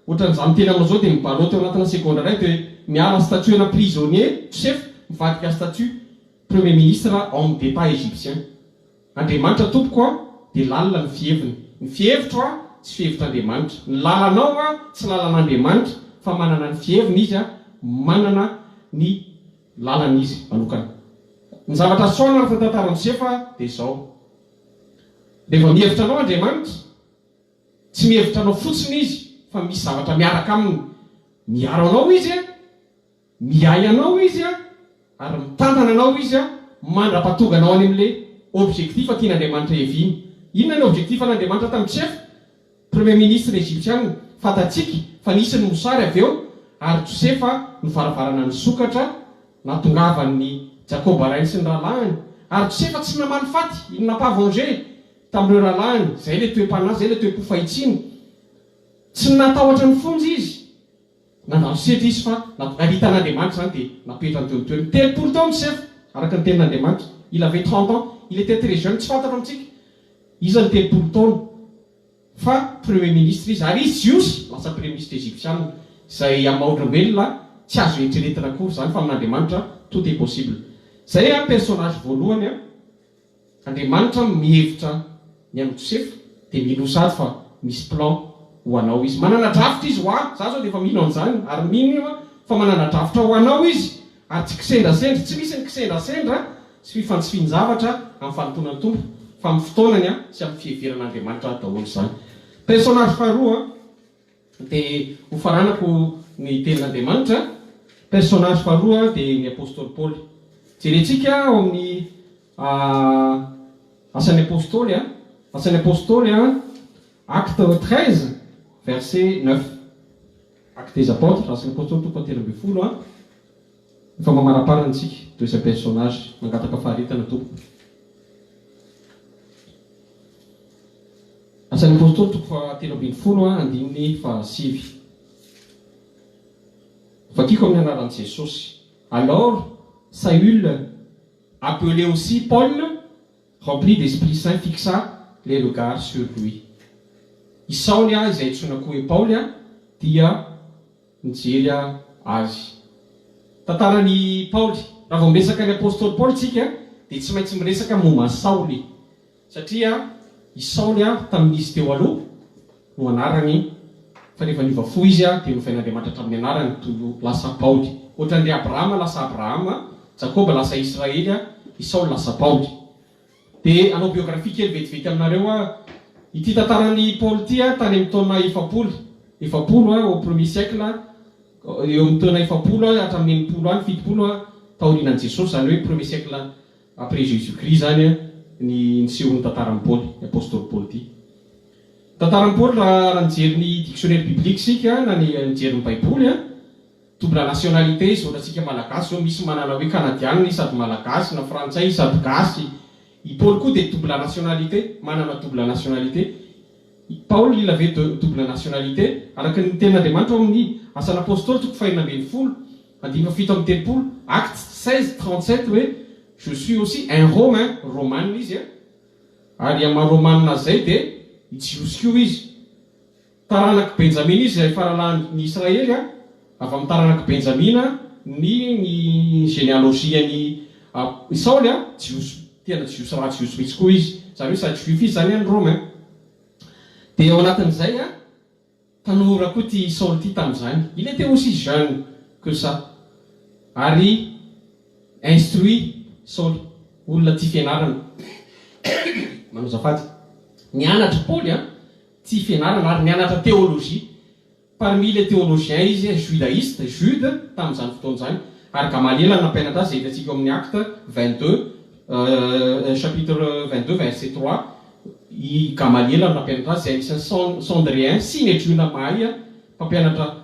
ohatran'izaho miteny aminao izao dia mibaloty ao anatina segondra iray dia miala statut ana prisonnier, chef, mivadika statut premier ministre homme d'Etat égyptien. Andriamanitra tompoko a, dia lalina ny fiheviny. Ny fihevitro a, tsy fihevitr'Andriamanitra. Ny lalanao a, tsy lalan'Andriamanitra, fa manana ny fiheviny Izy a, manana ny lalany Izy manokana. Ny zavatra azo tsoahina araka ny tantaran'i Josefa dia izao. Rehefa mihevitra anao Andriamanitra, tsy mihevitra anao fotsiny Izy fa misy zavatra miaraka Aminy. Miaro anao Izy, miahy anao Izy ary mitantana anao Izy mandra-pahatonga anao any amin'ilay objectif tian'Andriamanitra hiaviana. Inona ny objectif an'Andriamanitra tamin'i Josefa? Premier ministre Egyptiana, fantatsika fa nisy ny mosary avy eo ary Josefa no varavarana nisokatra nahatongavan'i Jakoba rainy sy ny rahalahiny ary Josefa tsy namaly faty, il n'a pas vengé, tamin'ireo rahalahiny, izay ilay toe-panahy, izay ilay toe-po fahitsiana. Tsy natahotra ny fonja izy, nandalo sedra izy fa ary hitan'Andriamanitra izany dia napetrany teo amin'ny toerany. 30 taona Josefa, araka ny tenin'Andriamanitra, il avait 30 ans, il était très jeune, tsy fantatro amintsika iza ny 30 taona. Fa premier ministre izy, ary izy Jiosy lasa premier ministre Egyptiana, izay amin'ny maha olombelona tsy azo eritreretina akory izany, fa amin'Andriamanitra tout est possible. Izay an personnage voalohany an, Andriamanitra mihevitra ny amin'i Josefa, dia minoa sady fa misy plan ho anao izy. Manana drafitra izy ho ahy, za zao dia efa mino an'izany, ary mino aho fa manana drafitra ho anao izy, ary tsy kisendrasendra, tsy misy ny kisendrasendra sy fifantsifian-javatra amin'ny fanompoana ny Tompo fa amin'ny fotoanany sy amin'ny fiheveran'Andriamanitra daholo izany. Personnage faharoa dia hofaranako ny tenin'Andriamanitra, personnage faharoa dia ny Apostoly Paoly. Jerentsika ao amin'ny Asan'ny Apostoly, Asan'ny Apostoly, Acte 13 verset 9. Actes des Apôtres, Asan'ny Apostoly toko fahatelo ambin'ny folo. Efa mamaraparana isika, deuxième personnage, mangataka faharetana tompoko. Asan'ny Apostoly toko fahatelo ambin'ny folo andininy fahasivy. Vakiko amin'ny anaran'i Jesosy. Alors Saül, appelé aussi Paul, rempli d'Esprit Saint, fixa les regards sur lui. I Saoly izay antsoina koa hoe Paoly dia nijery azy. Tantaran'i Paoly. Raha vao miresaka ny apostoly Paoly tsika dia tsy maintsy miresaka momba an'i Saoly. Satria i Saoly tamin'izy teo aloha no anarany fa rehefa niova fo izy dia novain'Andriamanitra hatramin'ny anarany toy lasa Paoly. Ohatran'ry Abrahama lasa Abrahama, Jakoba lasa Israely, i Saoly lasa Paoly. Dia hanao biographie kely vetivety aminareo aho. Ity tantaran'i Paoly ity tany amin'ny taona 40, 40 au premier siècle, eo amin'ny taona 40 hatramin'ny 60 any, 70 taorianan'i Jesosy, izany hoe premier siècle après Jésus Christ izany ny nisehoan'ny tantaran'i Paoly, ny apostoly Paoly ity. Tantaran'i Paoly raha nijery ny dictionnaire biblique isika na ny nijery ny baiboly, double nationalité izy, ohatra antsika malagasy zao misy manana hoe canadiana izy sady malagasy na frantsay izy sady gasy, i Paoly koa dia double nationalité, manana double nationalité. I Paoly il avait double nationalité, araka ny tenin'Andriamanitra ao amin'ny Asan'Apostoly toko fahenina ambin'ny folo andininy faha-37, Actes 16:37 hoe je suis aussi un Romain, Romana izy ary amin'ny maha Romana azy zay dia i Jiosy koa izy. Taranak'i Benjamina izy izay faralahin'ny Israely, avy amin'ny taranak'i Benjamina ny généalogie-n'i i Saoly, Jiosy, tena Jiosy raha Jiosy mihitsy koa izy, izany hoe sady Juif izy izany no Romain. Dia ao anatin'izay, tanora koa ity Saoly ity tamin'izany, il était aussi jeune que ça, ary instruit Saoly, olona tia fianarana, manao azafady, nianatra Paoly an, tia fianarana ary nianatra théologie. Parmi les théologiens izy, judaïste, Jude, tamin'izany fotoana izany. Ary Gamaliela no nampianatra azy, izay hitantsika ao amin'ny Actes 22, chapitre 22 verset 3. I Gamaliela no nampianatra azy, izay anisan'ny Cendréen, Synedriona mahay, mpampianatra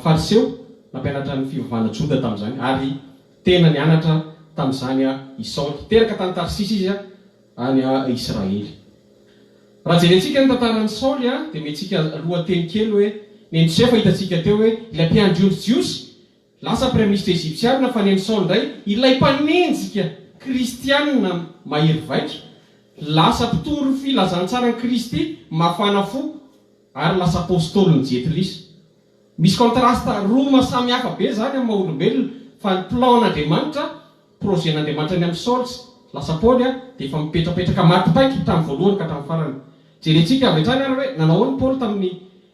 fariseo, nampianatra ny fivavahana joda tamin'izany. Ary tena nianatra tamin'izany i Saoly. Teraka tany Tarsisy izy, any Israely. Raha jerentsika ny tantaran'i Saoly dia omentsika lohateny kely hoe nen'i Josefa hitantsika teo hoe ilay mpiandry ondry jiosy lasa praiminisitra egyptiana fa nen'i Saoly indray ilay mpanenjika kristianina mahery vaika lasa mpitory filazantsaran'i Kristy mafana fo ary lasa apostolin'ny jentilisa. Misy contraste roa samy hafa be zany amin'ny maha olombelona fa ny plan n'Andriamanitra, projet n'Andriamanitra ny amin'i Saoly sy lasa Paoly dia efa mipetrapetraka maty paika hatramin'ny voalohany ka hatramin'ny farany. Jerentsika avy hatrany ary hoe nanao ahoana Paoly tamin'ny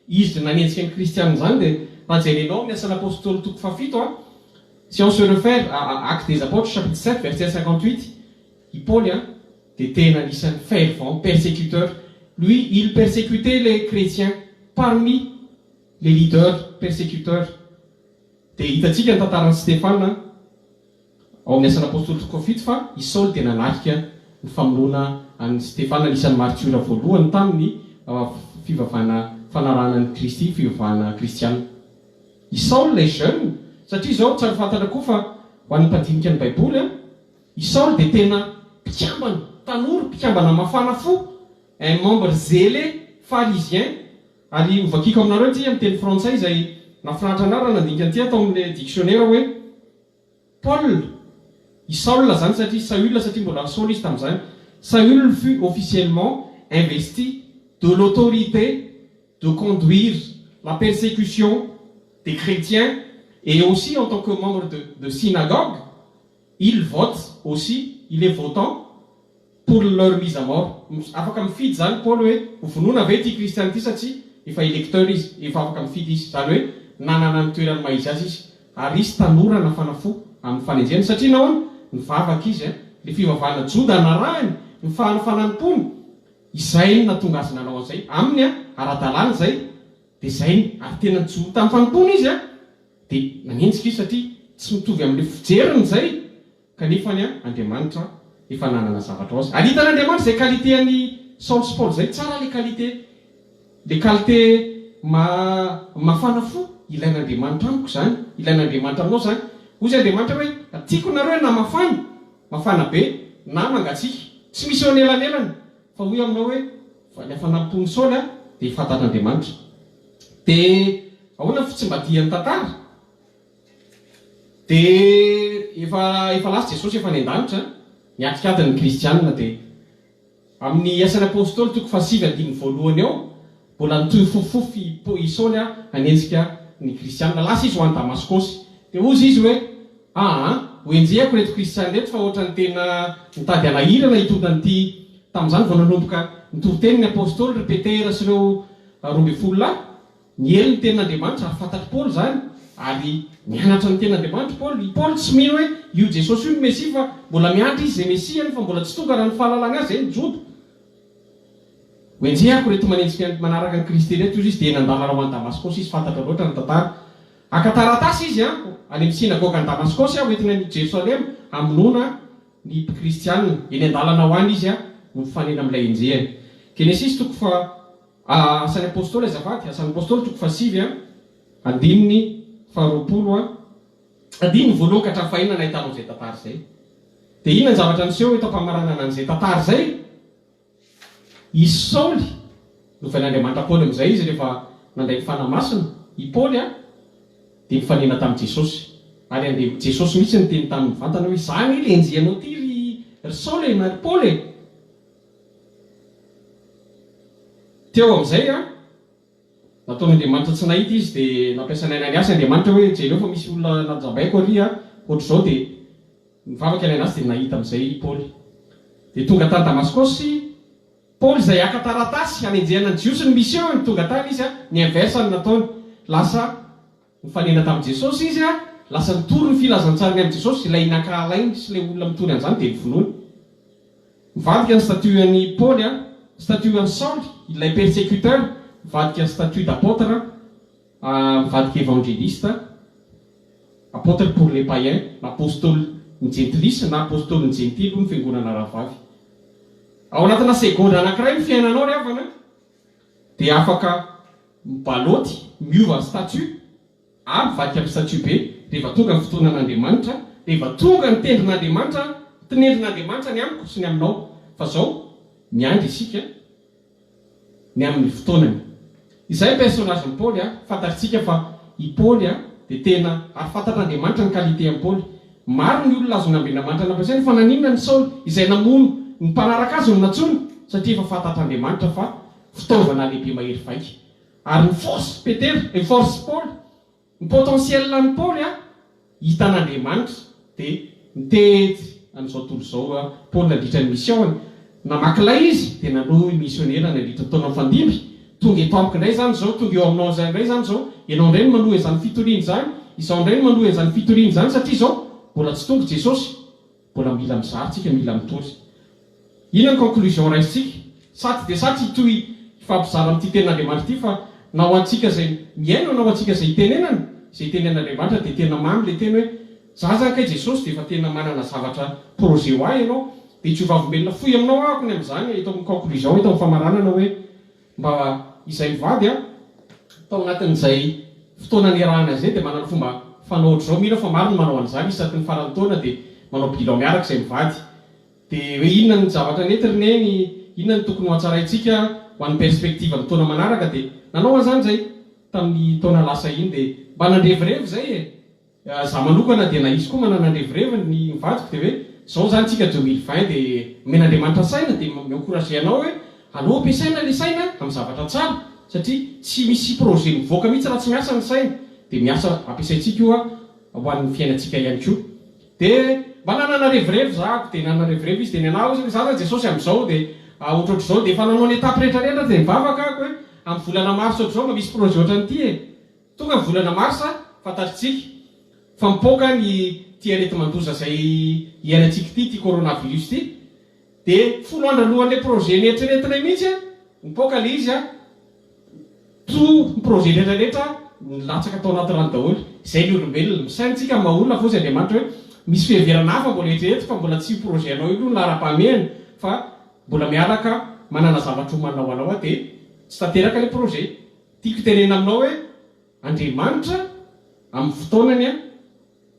izy nanenjika ny kristianina izany dia raha jerenao amin'ny asan'Apostoly toko fahafito si on se refère à Actes des Apôtres chapitre 7 verset 58 i Paoly. dia tena anisan'ny fervent persécuteur. Lui, il persécutait les chrétiens parmi les leaders persécuteurs. Dia hitantsika ny tantaran'i Stefana ao amin'ny Asan'ny Apostoly toko fahafito fa i Saoly dia nanatrika ny famonoana an'i Stefana, anisan'ny martiora voalohany tamin'ny fivavahana fanarahana an'i Kristy, fivavahana kristiana. I Saoly ilay jeune, satria izao tsara fantatra koa fa ho an'ny mpandinika ny Baiboly, i Saoly dia tena mpikambana, tanora, mpikambana mafana fo, un membre zélé pharisien, Ary hovakiko aminareo ity amin'ny teny frantsay izay nahafinaritra anah raha nandinika an'ity aho tao amin'ilay dictionnaire hoe, Paul, i Saul izany satria Saül satria mbola Saoly izy tamin'izany, Saül fut officiellement investi de l'autorité de conduire la persécution des chrétiens et aussi en tant que membre de de synagogue, il vote aussi, il est votant pour leur mise à mort. Afaka mifidy izany Paoly hoe ho vonoina ve ity kristiana ity sa tsia? Efa électeur izy, efa afaka mifidy izy. Izany hoe nanana ny toerany maha izy azy izy. Ary izy tanora nafana fo amin'ny fanenjehana. Satria nahoana? Nivavaka izy. Ilay fivavahana joda narahiny, ny fanampony, izay no nahatonga azy nanao an'izay. Aminy, ara-dalàna izay, dia izay no. Ary tena nijoro tamin'ny fanompoana izy. Dia nanenjika izy satria tsy mitovy amin'ilay fijeriny izay. Kanefa anie Andriamanitra efa nanana zavatra ho azy. Ary hitan'Andriamanitra izay qualité an'i Saoly sy Paoly izay. Tsara ilay qualité, ilay qualité ma mafana fo ilain'Andriamanitra amiko izany, ilain'Andriamanitra aminao izany. Hoy izy Andriamanitra hoe, tiako nareo na mafana, mafana be, na mangatsiaka. Tsy misy eo anelanelany. Fa hoy aminao hoe, fa ny hafanam-pon'i Saoly dia fantatr'Andriamanitra. Dia ahoana ny fitsimbadihan'ny tantara? Dia efa efa lasa Jesosy efa any an-danitra, niatrika ady ny kristianina dia amin'ny Asan'ny Apostoly toko fahasivy andininy voalohany ao, mbola nitohy fofofofo i Po i Saoly hanenjika ny kristianina. Lasa izy ho any Damaskosy. Dia hozy izy hoe, Aa, ho enjehako ireto kristianina ireto fa ohatran'ny tena nitady hanahirana hitondra an'ity Tamin'izany vao nanomboka nitory teny ny Apostoly ry Petera sy ireo 12 lahy. Niely ny tenin'Andriamanitra ary fantatr'i Paoly izany, ary nianatra ny tenin'Andriamanitra i Paoly. I Paoly tsy mino hoe io Jesosy io no Mesia fa mbola miandry izy izay Mesiany fa mbola tsy tonga raha ny fahalalany azy izay ny Joda. Ho enjehako ireto manenjika ny manaraka an'i Kristy ireto hozy izy dia nandalana ho any Damaskosy izy fantatra loatra ny tantara. Haka taratasy izy an, any amin'ny synagoga any Damaskosy ho entina any Jerosalema hamonoana ny mpikristianina. Eny an-dalana ho any izy no mifanena amin'ilay enjehiny. Genesisy toko faha. Asan'ny Apostoly azafady, Asan'ny Apostoly toko fahasivy andininy faharoapolo andininy voalohany ka hatramin'ny fahenina nahitanao izay tantara izay. Dia inona ny zavatra niseho eto am-pamaranana an'izay tantara izay? I Saoly, novain'Andriamanitra Paoly amin'izay izy rehefa nandray ny Fanahy Masina, i Paoly dia nifanena tamin'i Jesosy. Ary andeha Jesosy mihitsy niteny taminy mivantana hoe, Izaho anie ilay enjehinao ity ry Saoly e, na ry Paoly e! Teo amin'izay an, nataon'Andriamanitra tsy nahita izy dia nampiasa ny Ananiasy Andriamanitra hoe jereo fa misy olona najabaiko ary an, ohatr'izao dia nivavaka i Ananiasy dia nahita amin'izay i Paoly. Dia tonga tany Damaskosy Paoly izay haka taratasy hanenjehana ny Jiosy ny mission-ny, tonga tany izy an, ny inverse no nataony, lasa nifanena tamin'i Jesosy izy an, lasa nitory ny filazantsarany amin'i Jesosy, ilay nankahalainy sy ilay olona mitory an'izany dia novonoiny. Mivadika ny statut an'i Paoly a, statut an'i Saoly, ilay persécuteur, mivadika statut d'apôtre, mivadika évangéliste, apôtre pour les païens, na apôstôlin'ny jentilisa na apôstôlin'ny jentily hoy ny fiangonana rahavavy. Ao anatina segondra anankiray ny fiainanao ry havana dia afaka mibalaoty, miova statut, Ary mivadika amin'ny statut be rehefa tonga ny fotoanan'Andriamanitra, rehefa tonga ny tendrin'Andriamanitra, tinendrin'Andriamanitra ny amiko sy ny aminao. Fa zao, miandry isika ny amin'ny fotoanany. Izay ny personnage-n'i Paoly a, fantatritsika fa i Paoly a dia tena, ary fantatr'Andriamanitra ny qualité an'i Paoly. Maro ny olona azon'Andrianamanitra nampiasaina fa naninona ny Saoly izay namono ny mpanaraka azy no nantsoiny? Satria efa fantatr'Andriamanitra fa fitaovana lehibe mahery vaika. Ary ny force Petera, ny force Paoly, ny potentiel an'i Paoly an, hitan'Andriamanitra, dia nitety an'izao tontolo izao an, Paoly nandritra ny mission-ny, namaky lay izy, dia nanohy misionera nandritra ny taona mifandimby, tonga eto amiko indray izany izao, tonga eo aminao indray izany izao, ianao indray no manohy an'izany fitoriana izany, izaho indray no manohy an'izany fitoriana izany, satria izao, mbola tsy tonga Jesosy, mbola mila mizara tsika, mila mitory. Inona ny conclusion raisintsika? Satry dia satry hitohy hifampizara amin'ity tenin'Andriamanitra ity fa na ho antsika izay mihaino na ho antsika izay itenenana, izay itenenan'Andriamanitra dia tena mamy ilay teny hoe za zany kay Jesosy dia efa tena manana zavatra projet ho ahy ianao dia tsy ho vavolombelona fohy aminao aho akony amin'izany eto amin'ny conclusion eto amin'ny famaranana hoe mba izay mivady an tao anatin'izay fotoana niarahana izay dia manana fomba fanao ohatr'izao mino aho fa maro ny manao an'izany isaky ny faran'ny taona dia manao bilan miaraka izay mivady Dia hoe inona ny zavatra nety ry Neny, inona no tokony ho hatsaraintsika ho an'ny perspective amin'ny taona manaraka dia nanao an'izany izay tamin'ny taona lasa iny dia mba nandrevirevy izay e! Za manokana dia na izy koa manana andrevirevy ny vadiko dia hoe zao izany tsika 2020 dia omen'Andriamanitra saina dia mi-encourager anao hoe aleo ampiasaina ilay saina amin'ny zavatra tsara satria tsy misy projet mivoaka mihitsy raha tsy miasa ny saina dia miasa ampiasaintsika io ho an'ny fiainantsika ihany koa. Dia mba nanana revirevy za dia nanana revirevy izy dia ny anah ozy za zany Jesosy amizao dia ohatrohatr'izao dia efa nanao ny étape rehetra rehetra dia nivavaka aho hoe amin'ny volana mars ohatr'izao mba misy projet ohatran'ity e! Tonga ny volana mars fantatritsika fa mipoaka ny ity areti-mandoza izay iainantsika ity, ity coronavirus ity dia folo andro alohan'ilay projet neritreretinay mihitsy nipoaka ilay izy Tout ny projet rehetra rehetra nilatsaka tao anaty rano daholo. Izay ny olombelona. Misaina tsika amin'ny maha olona fa hozy Andriamanitra hoe misy fiheverana hafa mbola eritreretiko fa mbola tsy io projet anao io aloha no laharam-pahamehana fa mbola miaraka manana zavatra omanina ho anao aho dia tsy tanteraka ilay projet. Tiako tenenina aminao hoe Andriamanitra amin'ny fotoanany an.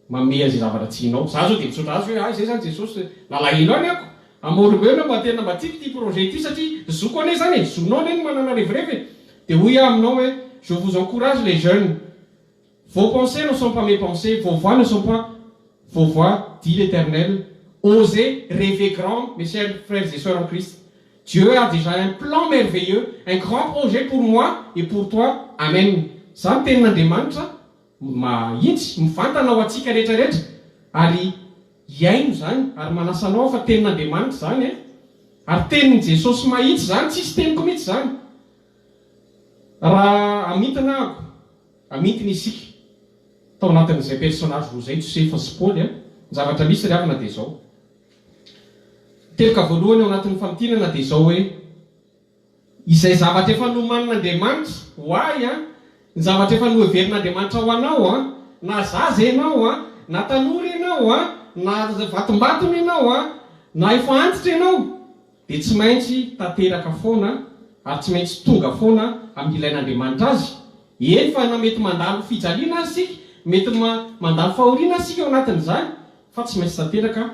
Manome azy zavatra tsy hinao. Za zao dia misaotra azy hoe hay zay zany Jesosy nalahelo any ako. Amorobeo mba tena mba tiako ity projet ity satria zoko anie zany e, zonao anie ny manana revirevy e. Dia hoy aho aminao hoe je vous encourage les jeunes, vos pensées ne sont pas mes pensées, vos voies ne sont pas vos voies, dit l'Eternel, osez rêver grand mes chers frères et sœurs en Christ, Dieu a déjà un plan merveilleux, un grand projet pour moi et pour toi, amen. Zany tenin'Andriamanitra Mahitsy, mivantana ho antsika rehetra rehetra ary hihaino izany ary manasa anao aho fa tenin'Andriamanitra izany eh! Ary tenin'i Jesosy mahitsy izany, tsisy teniko mihitsy izany. Raha amintina ahako, amintina isika tao anatin'izay personnage roa izay, Josefa sy Paoly eh! Ny zavatra misy ry havana dia izao. Teboka voalohany ao anatin'ny famintinana dia izao hoe. Izay zavatra efa nomanin'Andriamanitra ho ahy an, ny zavatra efa noheverin'Andriamanitra ho anao an, na zaza ianao an, na tanora ianao an, na vatombatony ianao an, na efa antitra ianao, dia tsy maintsy tanteraka foana ary tsy maintsy tonga foana amin'ny ilain'Andriamanitra azy. Eny fa na mety mandalo fijaliana aza isika, mety mandalo fahoriana aza isika ao anatin'izany, fa tsy maintsy tanteraka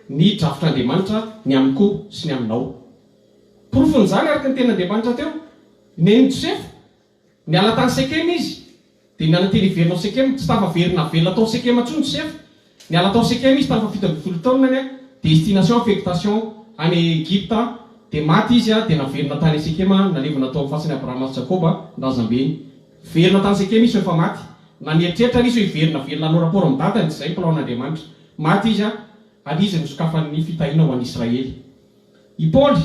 ny drafitr'Andriamanitra ny amiko sy ny aminao. Porofon'izany, araka ny tenin'Andriamanitra teo, nenin'i Josefa, niala tany Sekema izy, dia nanantena hiverina ao Sekema. Tsy tafaverina velona tao Sekema intsony Josefa. Niala tao Sekema izy tamin'ny faha 17 taonany, destination affectation any Egypta, dia maty izy, dia naverina tany Sekema, nalevina tao amin'ny fasan'i Abrahama sy Jakoba, ny razambeny. Niverina tany Sekema izy fa efa maty. Na nieritreritra ary izy hoe hiverina velona hanao rapport amin'ny dadany, tsy izay ny plan-n'Andriamanitra. Maty izy, ary izy no sokafan'ny fitahiana ho an'i Israely. I Paoly.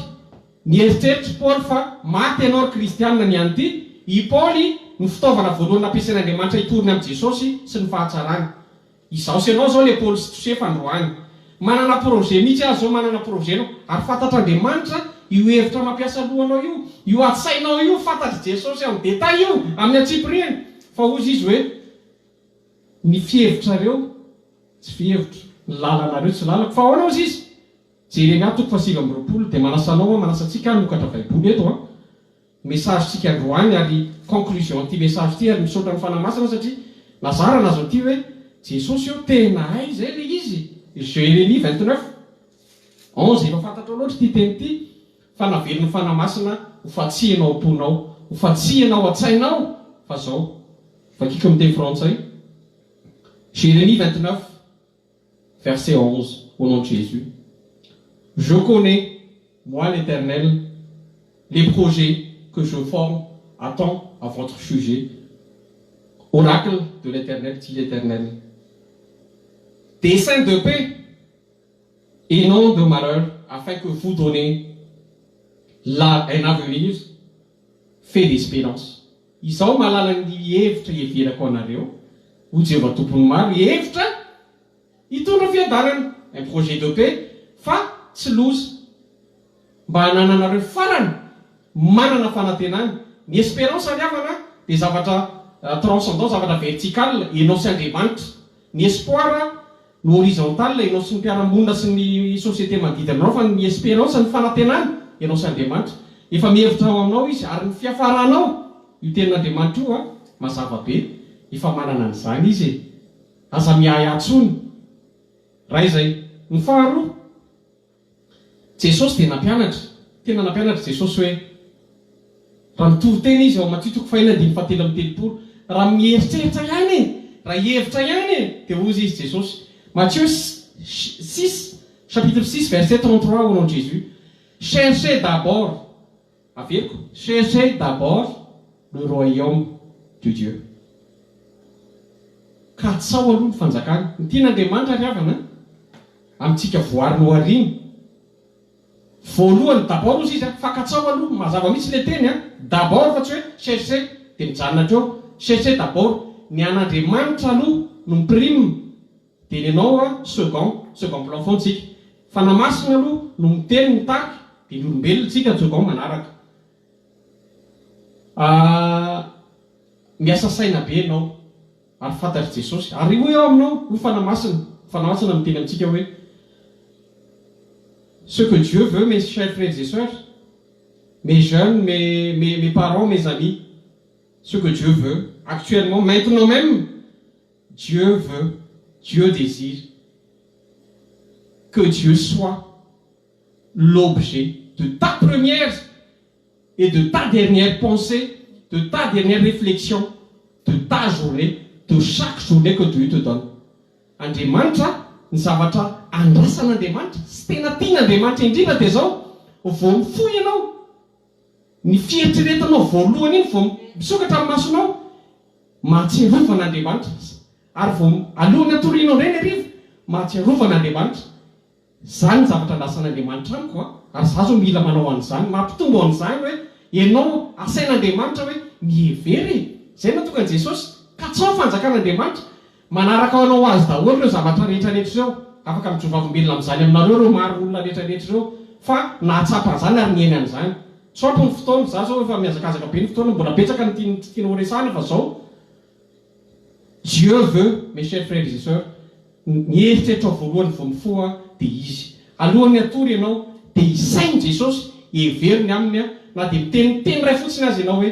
Nieritreritra i Paoly fa maty ianao ry kristianina ny an'ity. I Paoly no fitaovana voalohany nampiasain'Andriamanitra hitory ny amin'i Jesosy sy ny fahatsarany. Izaho sy ianao izao ilay Paoly sy Josefa androany. Manana projet mihitsy aho izao, manana projet ianao. Ary fantatr'Andriamanitra io hevitra mampiasa lohanao io, io ady-sainao io, fantatr'i Jesosy amin'ny détail io, amin'ny antsipiriany. Fa hozy Izy hoe, Ny fihevitrareo tsy fihevitro, ny lalanareo tsy lalako. Fa ahoana hozy Izy? Jeremia toko faha 29 dia manasa anao aho manasa antsika hanokatra baiboly eto an! Message tsika androany ary conclusion an'ity message ity ary misaotra ny Fanahy Masina satria nazara nazo an'ity hoe Jesosy ô tena hay izay ilay izy Jeremie 29, 11 efa fantatrao loatra ity teny ity fa naverin'ny Fanahy Masina ho fatsihina ao am-ponao ho fatsihina ao an-tsainao fa zao vakiko amin'ny teny frantsay Jeremie 29 Verset 11 au nom de Jésus Je connais moi l'Eternel les projets que je forme à temps à votre sujet Oracle de l'Eternel dit l'Eternel Dessein de paix et non de malheur afin que vous donnez la un avenir fait d'espérance. Izaho mahalala ny hevitra iheverako anareo, hoy Jehovah Tompon'ny maro, hevitra hitondra fiadanana, un projet de paix, fa tsy loza. Mba hanananareo farany manana fanantenana. Ny espérance ry havana dia zavatra transcendant, zavatra vertical, enao sy Andriamanitra. Ny espoir no horizontal, enao sy ny mpiara-monina sy ny société manodidina anao, fa ny espérance, ny fanantenana, enao sy Andriamanitra. Efa mihevitra ao aminao Izy, ary ny fiafaranao, io tenin'Andriamanitra io an, mazava be, efa manana an'izany Izy e. Aza miahiahy intsony. Raha izay. Ny faharoa. Jesosy dia nampianatra, tena nampianatra Jesosy hoe, raha mitory teny Izy ao Matio toko fahiny andininy fahatelo amby telopolo, raha mieritreritra ihany e, raha hihevitra ihany e, dia hozy Izy Jesosy, Matthieu 6, chapitre 6 verset 33 au nom de Jésus, cherchez d'abord, averiko, cherchez d'abord le royaume de Dieu. Katsao aloha ny fanjakany. Ny tian'Andriamanitra ry havana amintsika voary nohariana. Voalohany d'abord hozy izy a, fa katsao aloha, mazava mihitsy le teny a, d'abord fa tsy hoe cherchez dia mijanona hatreo, cherchez d'abord, ny an'Andriamanitra aloha no mi-prime dia ny anao a second, second plan foana tsika. Fanahy Masina aloha no miteny mitarika dia ny olombelona tsika second manaraka. Miasa saina be ianao ary fantatr'i Jesosy. Ary hoy aho aminao, hoy Fanahy Masina, Fanahy Masina miteny amintsika hoe, Ce que Dieu veut mes chers frères et sœurs, mes jeunes, mes, mes, mes parents, mes amis, ce que Dieu veut, actuellement, maintenant même, Dieu veut, Dieu désire que Dieu soit l'objet de ta première et de ta dernière pensée, de ta dernière réflexion, de ta journée, de chaque journée que Dieu te donne. Andriamanitra, ny zavatra andrasan'Andriamanitra sy tena tian'Andriamanitra indrindra dia izao, vao mifoha ianao, ny fieritreretanao voalohany iny vao misokatra ny masonao, mahatsiarova an'Andriamanitra, ary vao alohan'ny hatorianao indray ny hariva, mahatsiarova an'Andriamanitra. Zany ny zavatra andrasan'Andriamanitra amiko a! Ary za zao mila manao an'izany, mampitombo an'izany hoe ianao asain'Andriamanitra hoe mihevera e! Zay no nahatonga an'i Jesosy, katsao ny fanjakan'Andriamanitra, manaraka anao ho azy daholo ireo zavatra rehetra rehetra ireo, afaka mijoro vavolombelona amin'izany aminareo ireo maro olona rehetra rehetra ireo fa nahatsapa an'izany ary niaina an'izany. Tsy ampy ny fotoana, za zao efa mihazakazaka be ny fotoana, mbola betsaka ny tiany tiana ho resahana fa zao. Dieu veut, mes chers frères et sœurs, ny eritreritrao voalohany vao mifoha dia Izy. Alohan'ny hatory ianao dia isaino Jesosy, hevero ny Aminy na dia miteny teny iray fotsiny aza ianao hoe,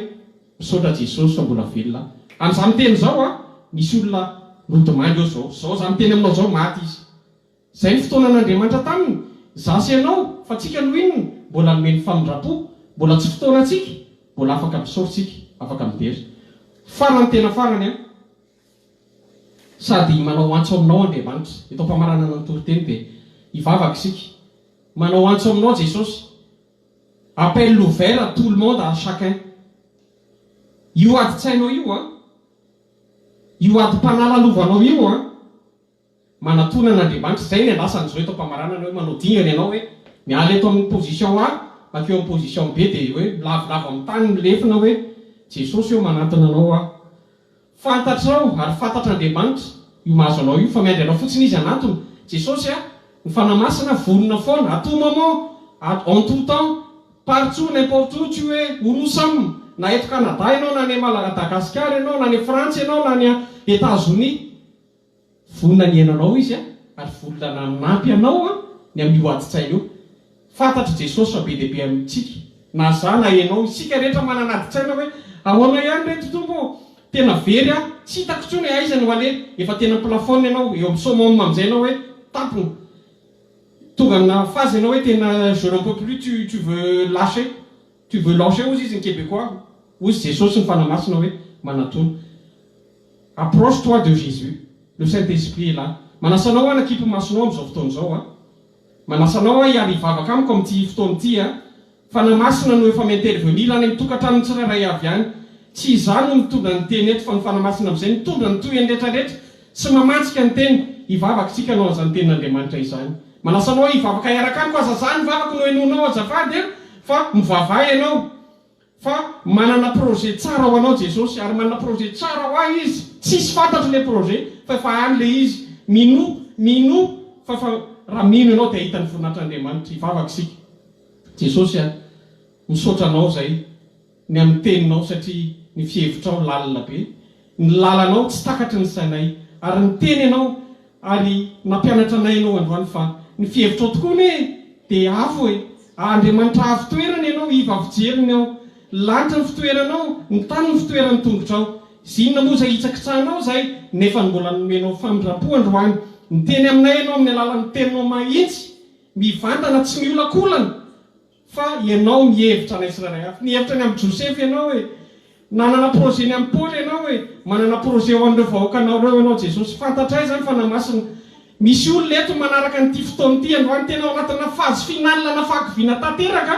Misaotra Jesosy fa mbola velona aho. Amin'izaho miteny izao an, misy olona nodimandry eo izao, izao izaho miteny aminao izao maty izy. Izay ny fotoanan'Andriamanitra taminy, izaho sy ianao, fa tsika no inona? Mbola nomeny famindram-po, mbola tsy fotoanantsika, mbola afaka misaotra tsika, afaka midera. Farany tena farany an, sady manao antso aminao Andriamanitra, eto am-pamaranana ny toriteny dia hivavaka isika, manao antso aminao Jesosy, appel ouvert à tout le monde, à chacun. Io adin-tsainao io an, io adim-panalalovanao io an, Manatona an'Andriamanitra, izay ny andrasany izao eto am-pamaranana hoe manao dingana ianao hoe miala eto amin'ny position A mankeo amin'ny position B dia hoe milavolavo amin'ny tany milefona hoe Jesosy ô manantona anao aho. Fantatrao ary fantatr'Andriamanitra io mahazo anao io fa miandry anao fotsiny Izy hanantona. Jesosy a, ny Fanahy Masina vonona foana à tout moment, à en tout temps, partout, n'importe où tu es, où nous sommes, na eto Canada ianao na any Madagasikara ianao na any Frantsa ianao na any Etazonia. Vonona ny hihaino anao Izy ary vonona nanampy anao ny amin'io adin-tsaina io. Fantatr'i Jesosy fa be dia be amintsika, na za na ianao, isika rehetra manana adin-tsaina hoe, Ahoana ihany re ry Tompo ô? Tena very aho, tsy hitako intsony hoe aiza no aleha. Efa tena mi-plafonne ianao, eo amin'ny summum amin'izay ianao hoe tampony. Tonga amina phase ianao hoe tena je n'en peux plus, tu tu veux lâcher, tu veux lâcher hozy izy ny Québécois, hozy Jesosy ny Fanahy Masina hoe manatona. Approche toi de Jésus, le Saint Esprit est là. Manasa anao aho hanakipy ny masonao amin'izao fotoana izao a. Manasa anao aho hiara hivavaka amiko amin'ity fotoana ity a. Fanahy Masina no efa mi-intervenir any amin'ny tokantranon'ny tsirairay avy any. Tsy izaho no mitondra ny teny eto fa ny Fanahy Masina amin'izay mitondra ny tohiny rehetra rehetra sy mamantsika ny teny. Hivavaka isika hanao an'izany tenin'Andriamanitra izany. Manasa anao aho hivavaka hiaraka amiko, aza za ny vavako no henoinao azafady a, fa mivavaha ianao. Fa manana projet tsara ho anao Jesosy ary manana projet tsara ho ahy Izy, tsisy fantatro le projet fa efa any le izy, minoa, minoa fa efa raha mino ianao dia hahita ny voninahitr'Andriamanitra, hivavaka isika. Jesosy a, misaotra Anao izay ny amin'ny teninao satria ny fihevitrao lalina be, ny lalanao tsy takatry ny sainay ary niteny Ianao ary nampianatra anay Ianao androany fa ny fihevitrao tokoa anie dia avo e! Andriamanitra avo toerana Ianao, iva fijery ny ao lanitra ny fitoeranao, ny tany ny fitoeran'ny tongotrao. Zinona moa izay hitsakitsahanao izay nefa mbola nomenao famindrampo androany. Niteny aminay Ianao amin'ny alalan'ny teninao mahitsy, mivantana tsy miolakolana. Fa ianao mihevitra anay tsirairay avy. Nihevitra ny amin'i Josefa ianao e. Nanana projet ny amin'i Paoly ianao e. Manana projet ho an'ireo vahoakanao ireo ianao Jesosy. Fantatray izany Fanahy Masina. Misy olona eto manaraka an'ity fotoana ity androany tena ao anatina phase finale na fahakiviana tanteraka.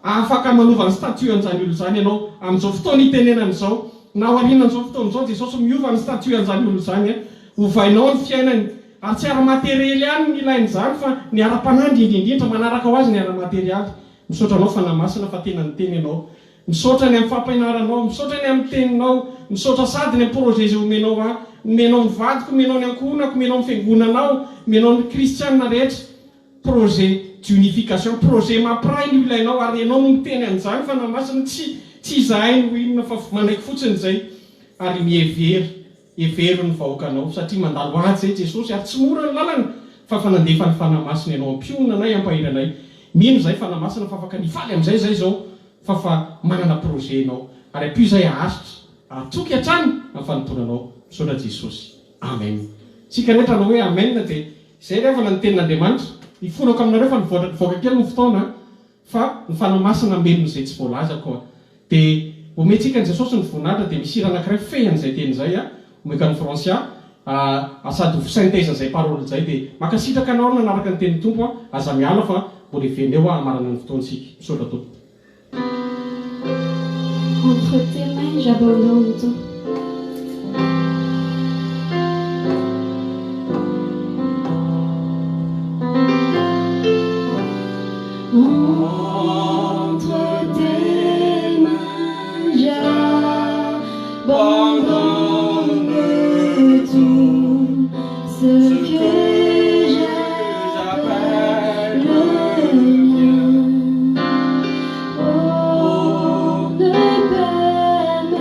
Afaka manova ny statut an'izany olona izany ianao amin'izao fotoana itenenana izao. Na aorianan'izao fotoana izao Jesosy miova ny statut an'izany olona izany. Ovainao ny fiainany. Ary tsy ara-materiely ihany no ilaina izany fa ny ara-panahy indrindra indrindra, manaraka ho azy ny ara-materialy. Misaotra anao Fanahy Masina fa tena niteny ianao. Misaotra ny amin'ny fampianaranao, misaotra ny amin'ny teninao, misaotra sady ny amin'ny projet izay omenao ahy, omenao ny vadiko, omenao ny ankohonako, omenao ny fiangonanao, omenao ny kristianina rehetra. Projet d'unification, projet mampiray no ilainao ary ianao no miteny an'izany Fanahy Masina, tsy tsy izahay no inona fa manaiky fotsiny izay ary mihevera. Hevero ny vahoakanao, satria mandalo ady izay Jesosy, ary tsy mora ny lalana, fa fa nandefa ny Fanahy Masina Ianao hampionona anay, hampahery anay. Mino izahay Fanahy Masina fa afaka ny hifaly amin'izay izahay izao, fa fa manana projet Ianao. Ary ampio izahay haharitra, hahatoky hatrany amin'ny fanompoana Anao. Misaotra Jesosy. Amen. Isika rehetra hanao hoe Amen dia izay ry havana ny tenin'Andriamanitra. Hifonako aminareo fa nivoatra nivoaka kely ny fotoana an. Fa ny Fanahy Masina melona izay tsy voalazako a. Dia omentsika an'i Jesosy ny voninahitra dia misy hira anankiray fehiny izay teny izay a, omeko an'i Francia a, sady ho synthèse an'izay parole izay dia mankasitraka anao nanaraka ny tenin'ny Tompo a, aza miala fa mbola hiverina eo aho hamarana ny fotoantsika. Misaotra Tompoko. Entre tes mains j'abandonne tout. Entre tes mains j'abandonne tout ce que j'appelle le mien. Oh, ne permets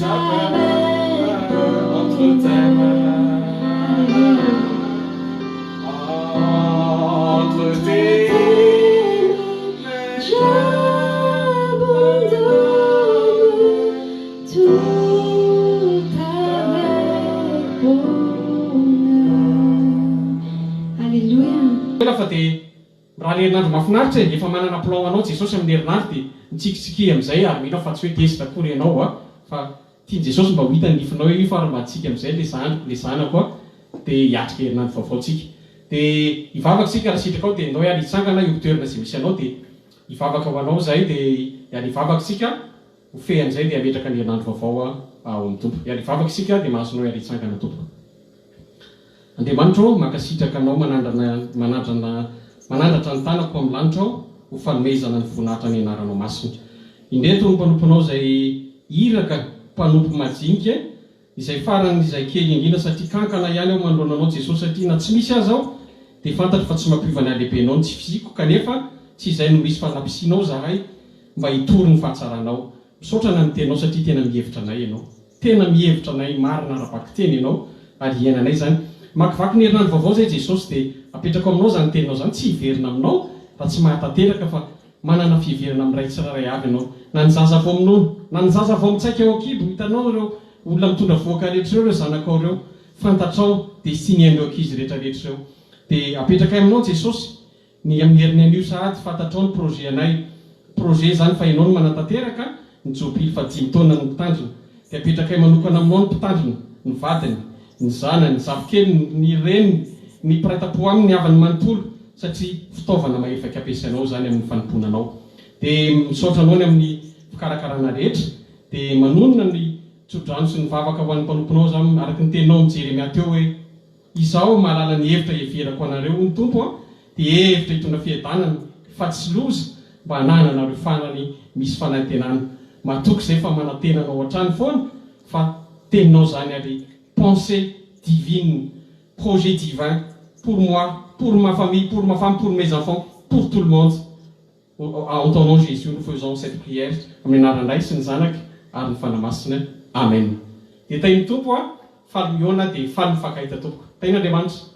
avec Entre tes mains. Alléluia. Entre tes mains. J'abandonne tout avec bonheur. Alléluia. Ela fa dia raha ny herinandro mahafinaritra e, efa manana plan anao Jesosy amin'ny herinandro, dia mitsikitsiky amin'izay, ary mino aho fa tsy hoe tezitra akory ianao a, fa tian'i Jesosy mba ho hita ny nifinao io, fa ary mba tsika amin'izay le zandriko, le zanako a, dia hiatrika herinandro vaovao tsika. Dia hivavaka tsika raha sitraka ao, dia ndao ary hitsangana eo toerana izay misy anao, dia hivavaka ho anao zay, dia ary hivavaka tsika ho fehan'izay, dia hametraka ny herinandro vaovao a ao amin'ny Tompo. Ary hivavaka isika, dia mahazo anao ary hitsangana, tompoko. Andriamanitra ô, mankasitraka anao, manandrana manandrana manandratra ny tanako amin'ny lanitra aho ho fanomezana ny voninahitra ny anaranao masina. Indreto ny mpanomponao izay iraka mpanompo majinika izay farany izay kely indrindra, satria kankana ihany aho manoloana anao Jesosy, satria na tsy misy aza aho dia fantatro fa tsy mampiova ny halehibenao ny tsy fisiako, kanefa tsy izay no misy fa nampisianao zahay mba hitory ny fahatsaranao. Misaotra na ny teninao satria tena mihevitra anay ianao. Tena mihevitra anay marina ara-bakiteny ianao ary hiainanay izany. Makivaky ny herinandro vaovao izay Jesosy dia apetrako aminao izany teninao izany, tsy hiverina aminao raha tsy mahatanteraka fa manana fiheverana amin'ny ray tsirairay avy ianao. Na ny zaza vao minono, na ny zaza vao mitsaika ao an-kibo, hitanao ireo olona mitondra vohoka rehetra ireo, ireo zanakao ireo, fantatrao destinée-n'ireo ankizy rehetra rehetra ireo. Dia apetrakay aminao Jesosy ny amin'ny heriny anio sahady, fantatrao ny projet anay, projet izany fa ianao no manatanteraka ny jobily faha dimy taona ny mpitandrina, dia apetrakay manokana aminao ny mpitandrina, ny vadiny, ny zanany, ny zafikeliny, ny reniny, ny mpiray tampo aminy, ny havany manontolo, satria fitaovana mahery vaika ampiasainao izany amin'ny fanompoana anao. Dia misaotra anao ny amin'ny fikarakarana rehetra, dia manonona ny tsodrano sy ny vavaka ho an'ny mpanomponao izaho araka ny teninao amin'i Jeremia teo hoe. Izaho mahalala ny hevitra heverako anareo, hoy ny Tompo, dia hevitra hitondra fiadanana, fa tsy loza, mba hanananareo fanany misy fanantenana. Matoky izay fa manantena anao hatrany foana, fa teninao izany ary pensée divine, projet divin, pour moi, pour ma famille, pour ma femme, pour mes enfants, pour tout le monde. En ton nom Jésus nous faisons cette prière, amin'ny anaran'ny Ray sy ny Zanaka ary ny Fanahy Masina. Amen. Dia tahin'ny Tompo a, faly mihaona dia faly mifankahita tompoko. Tahin'Andriamanitra.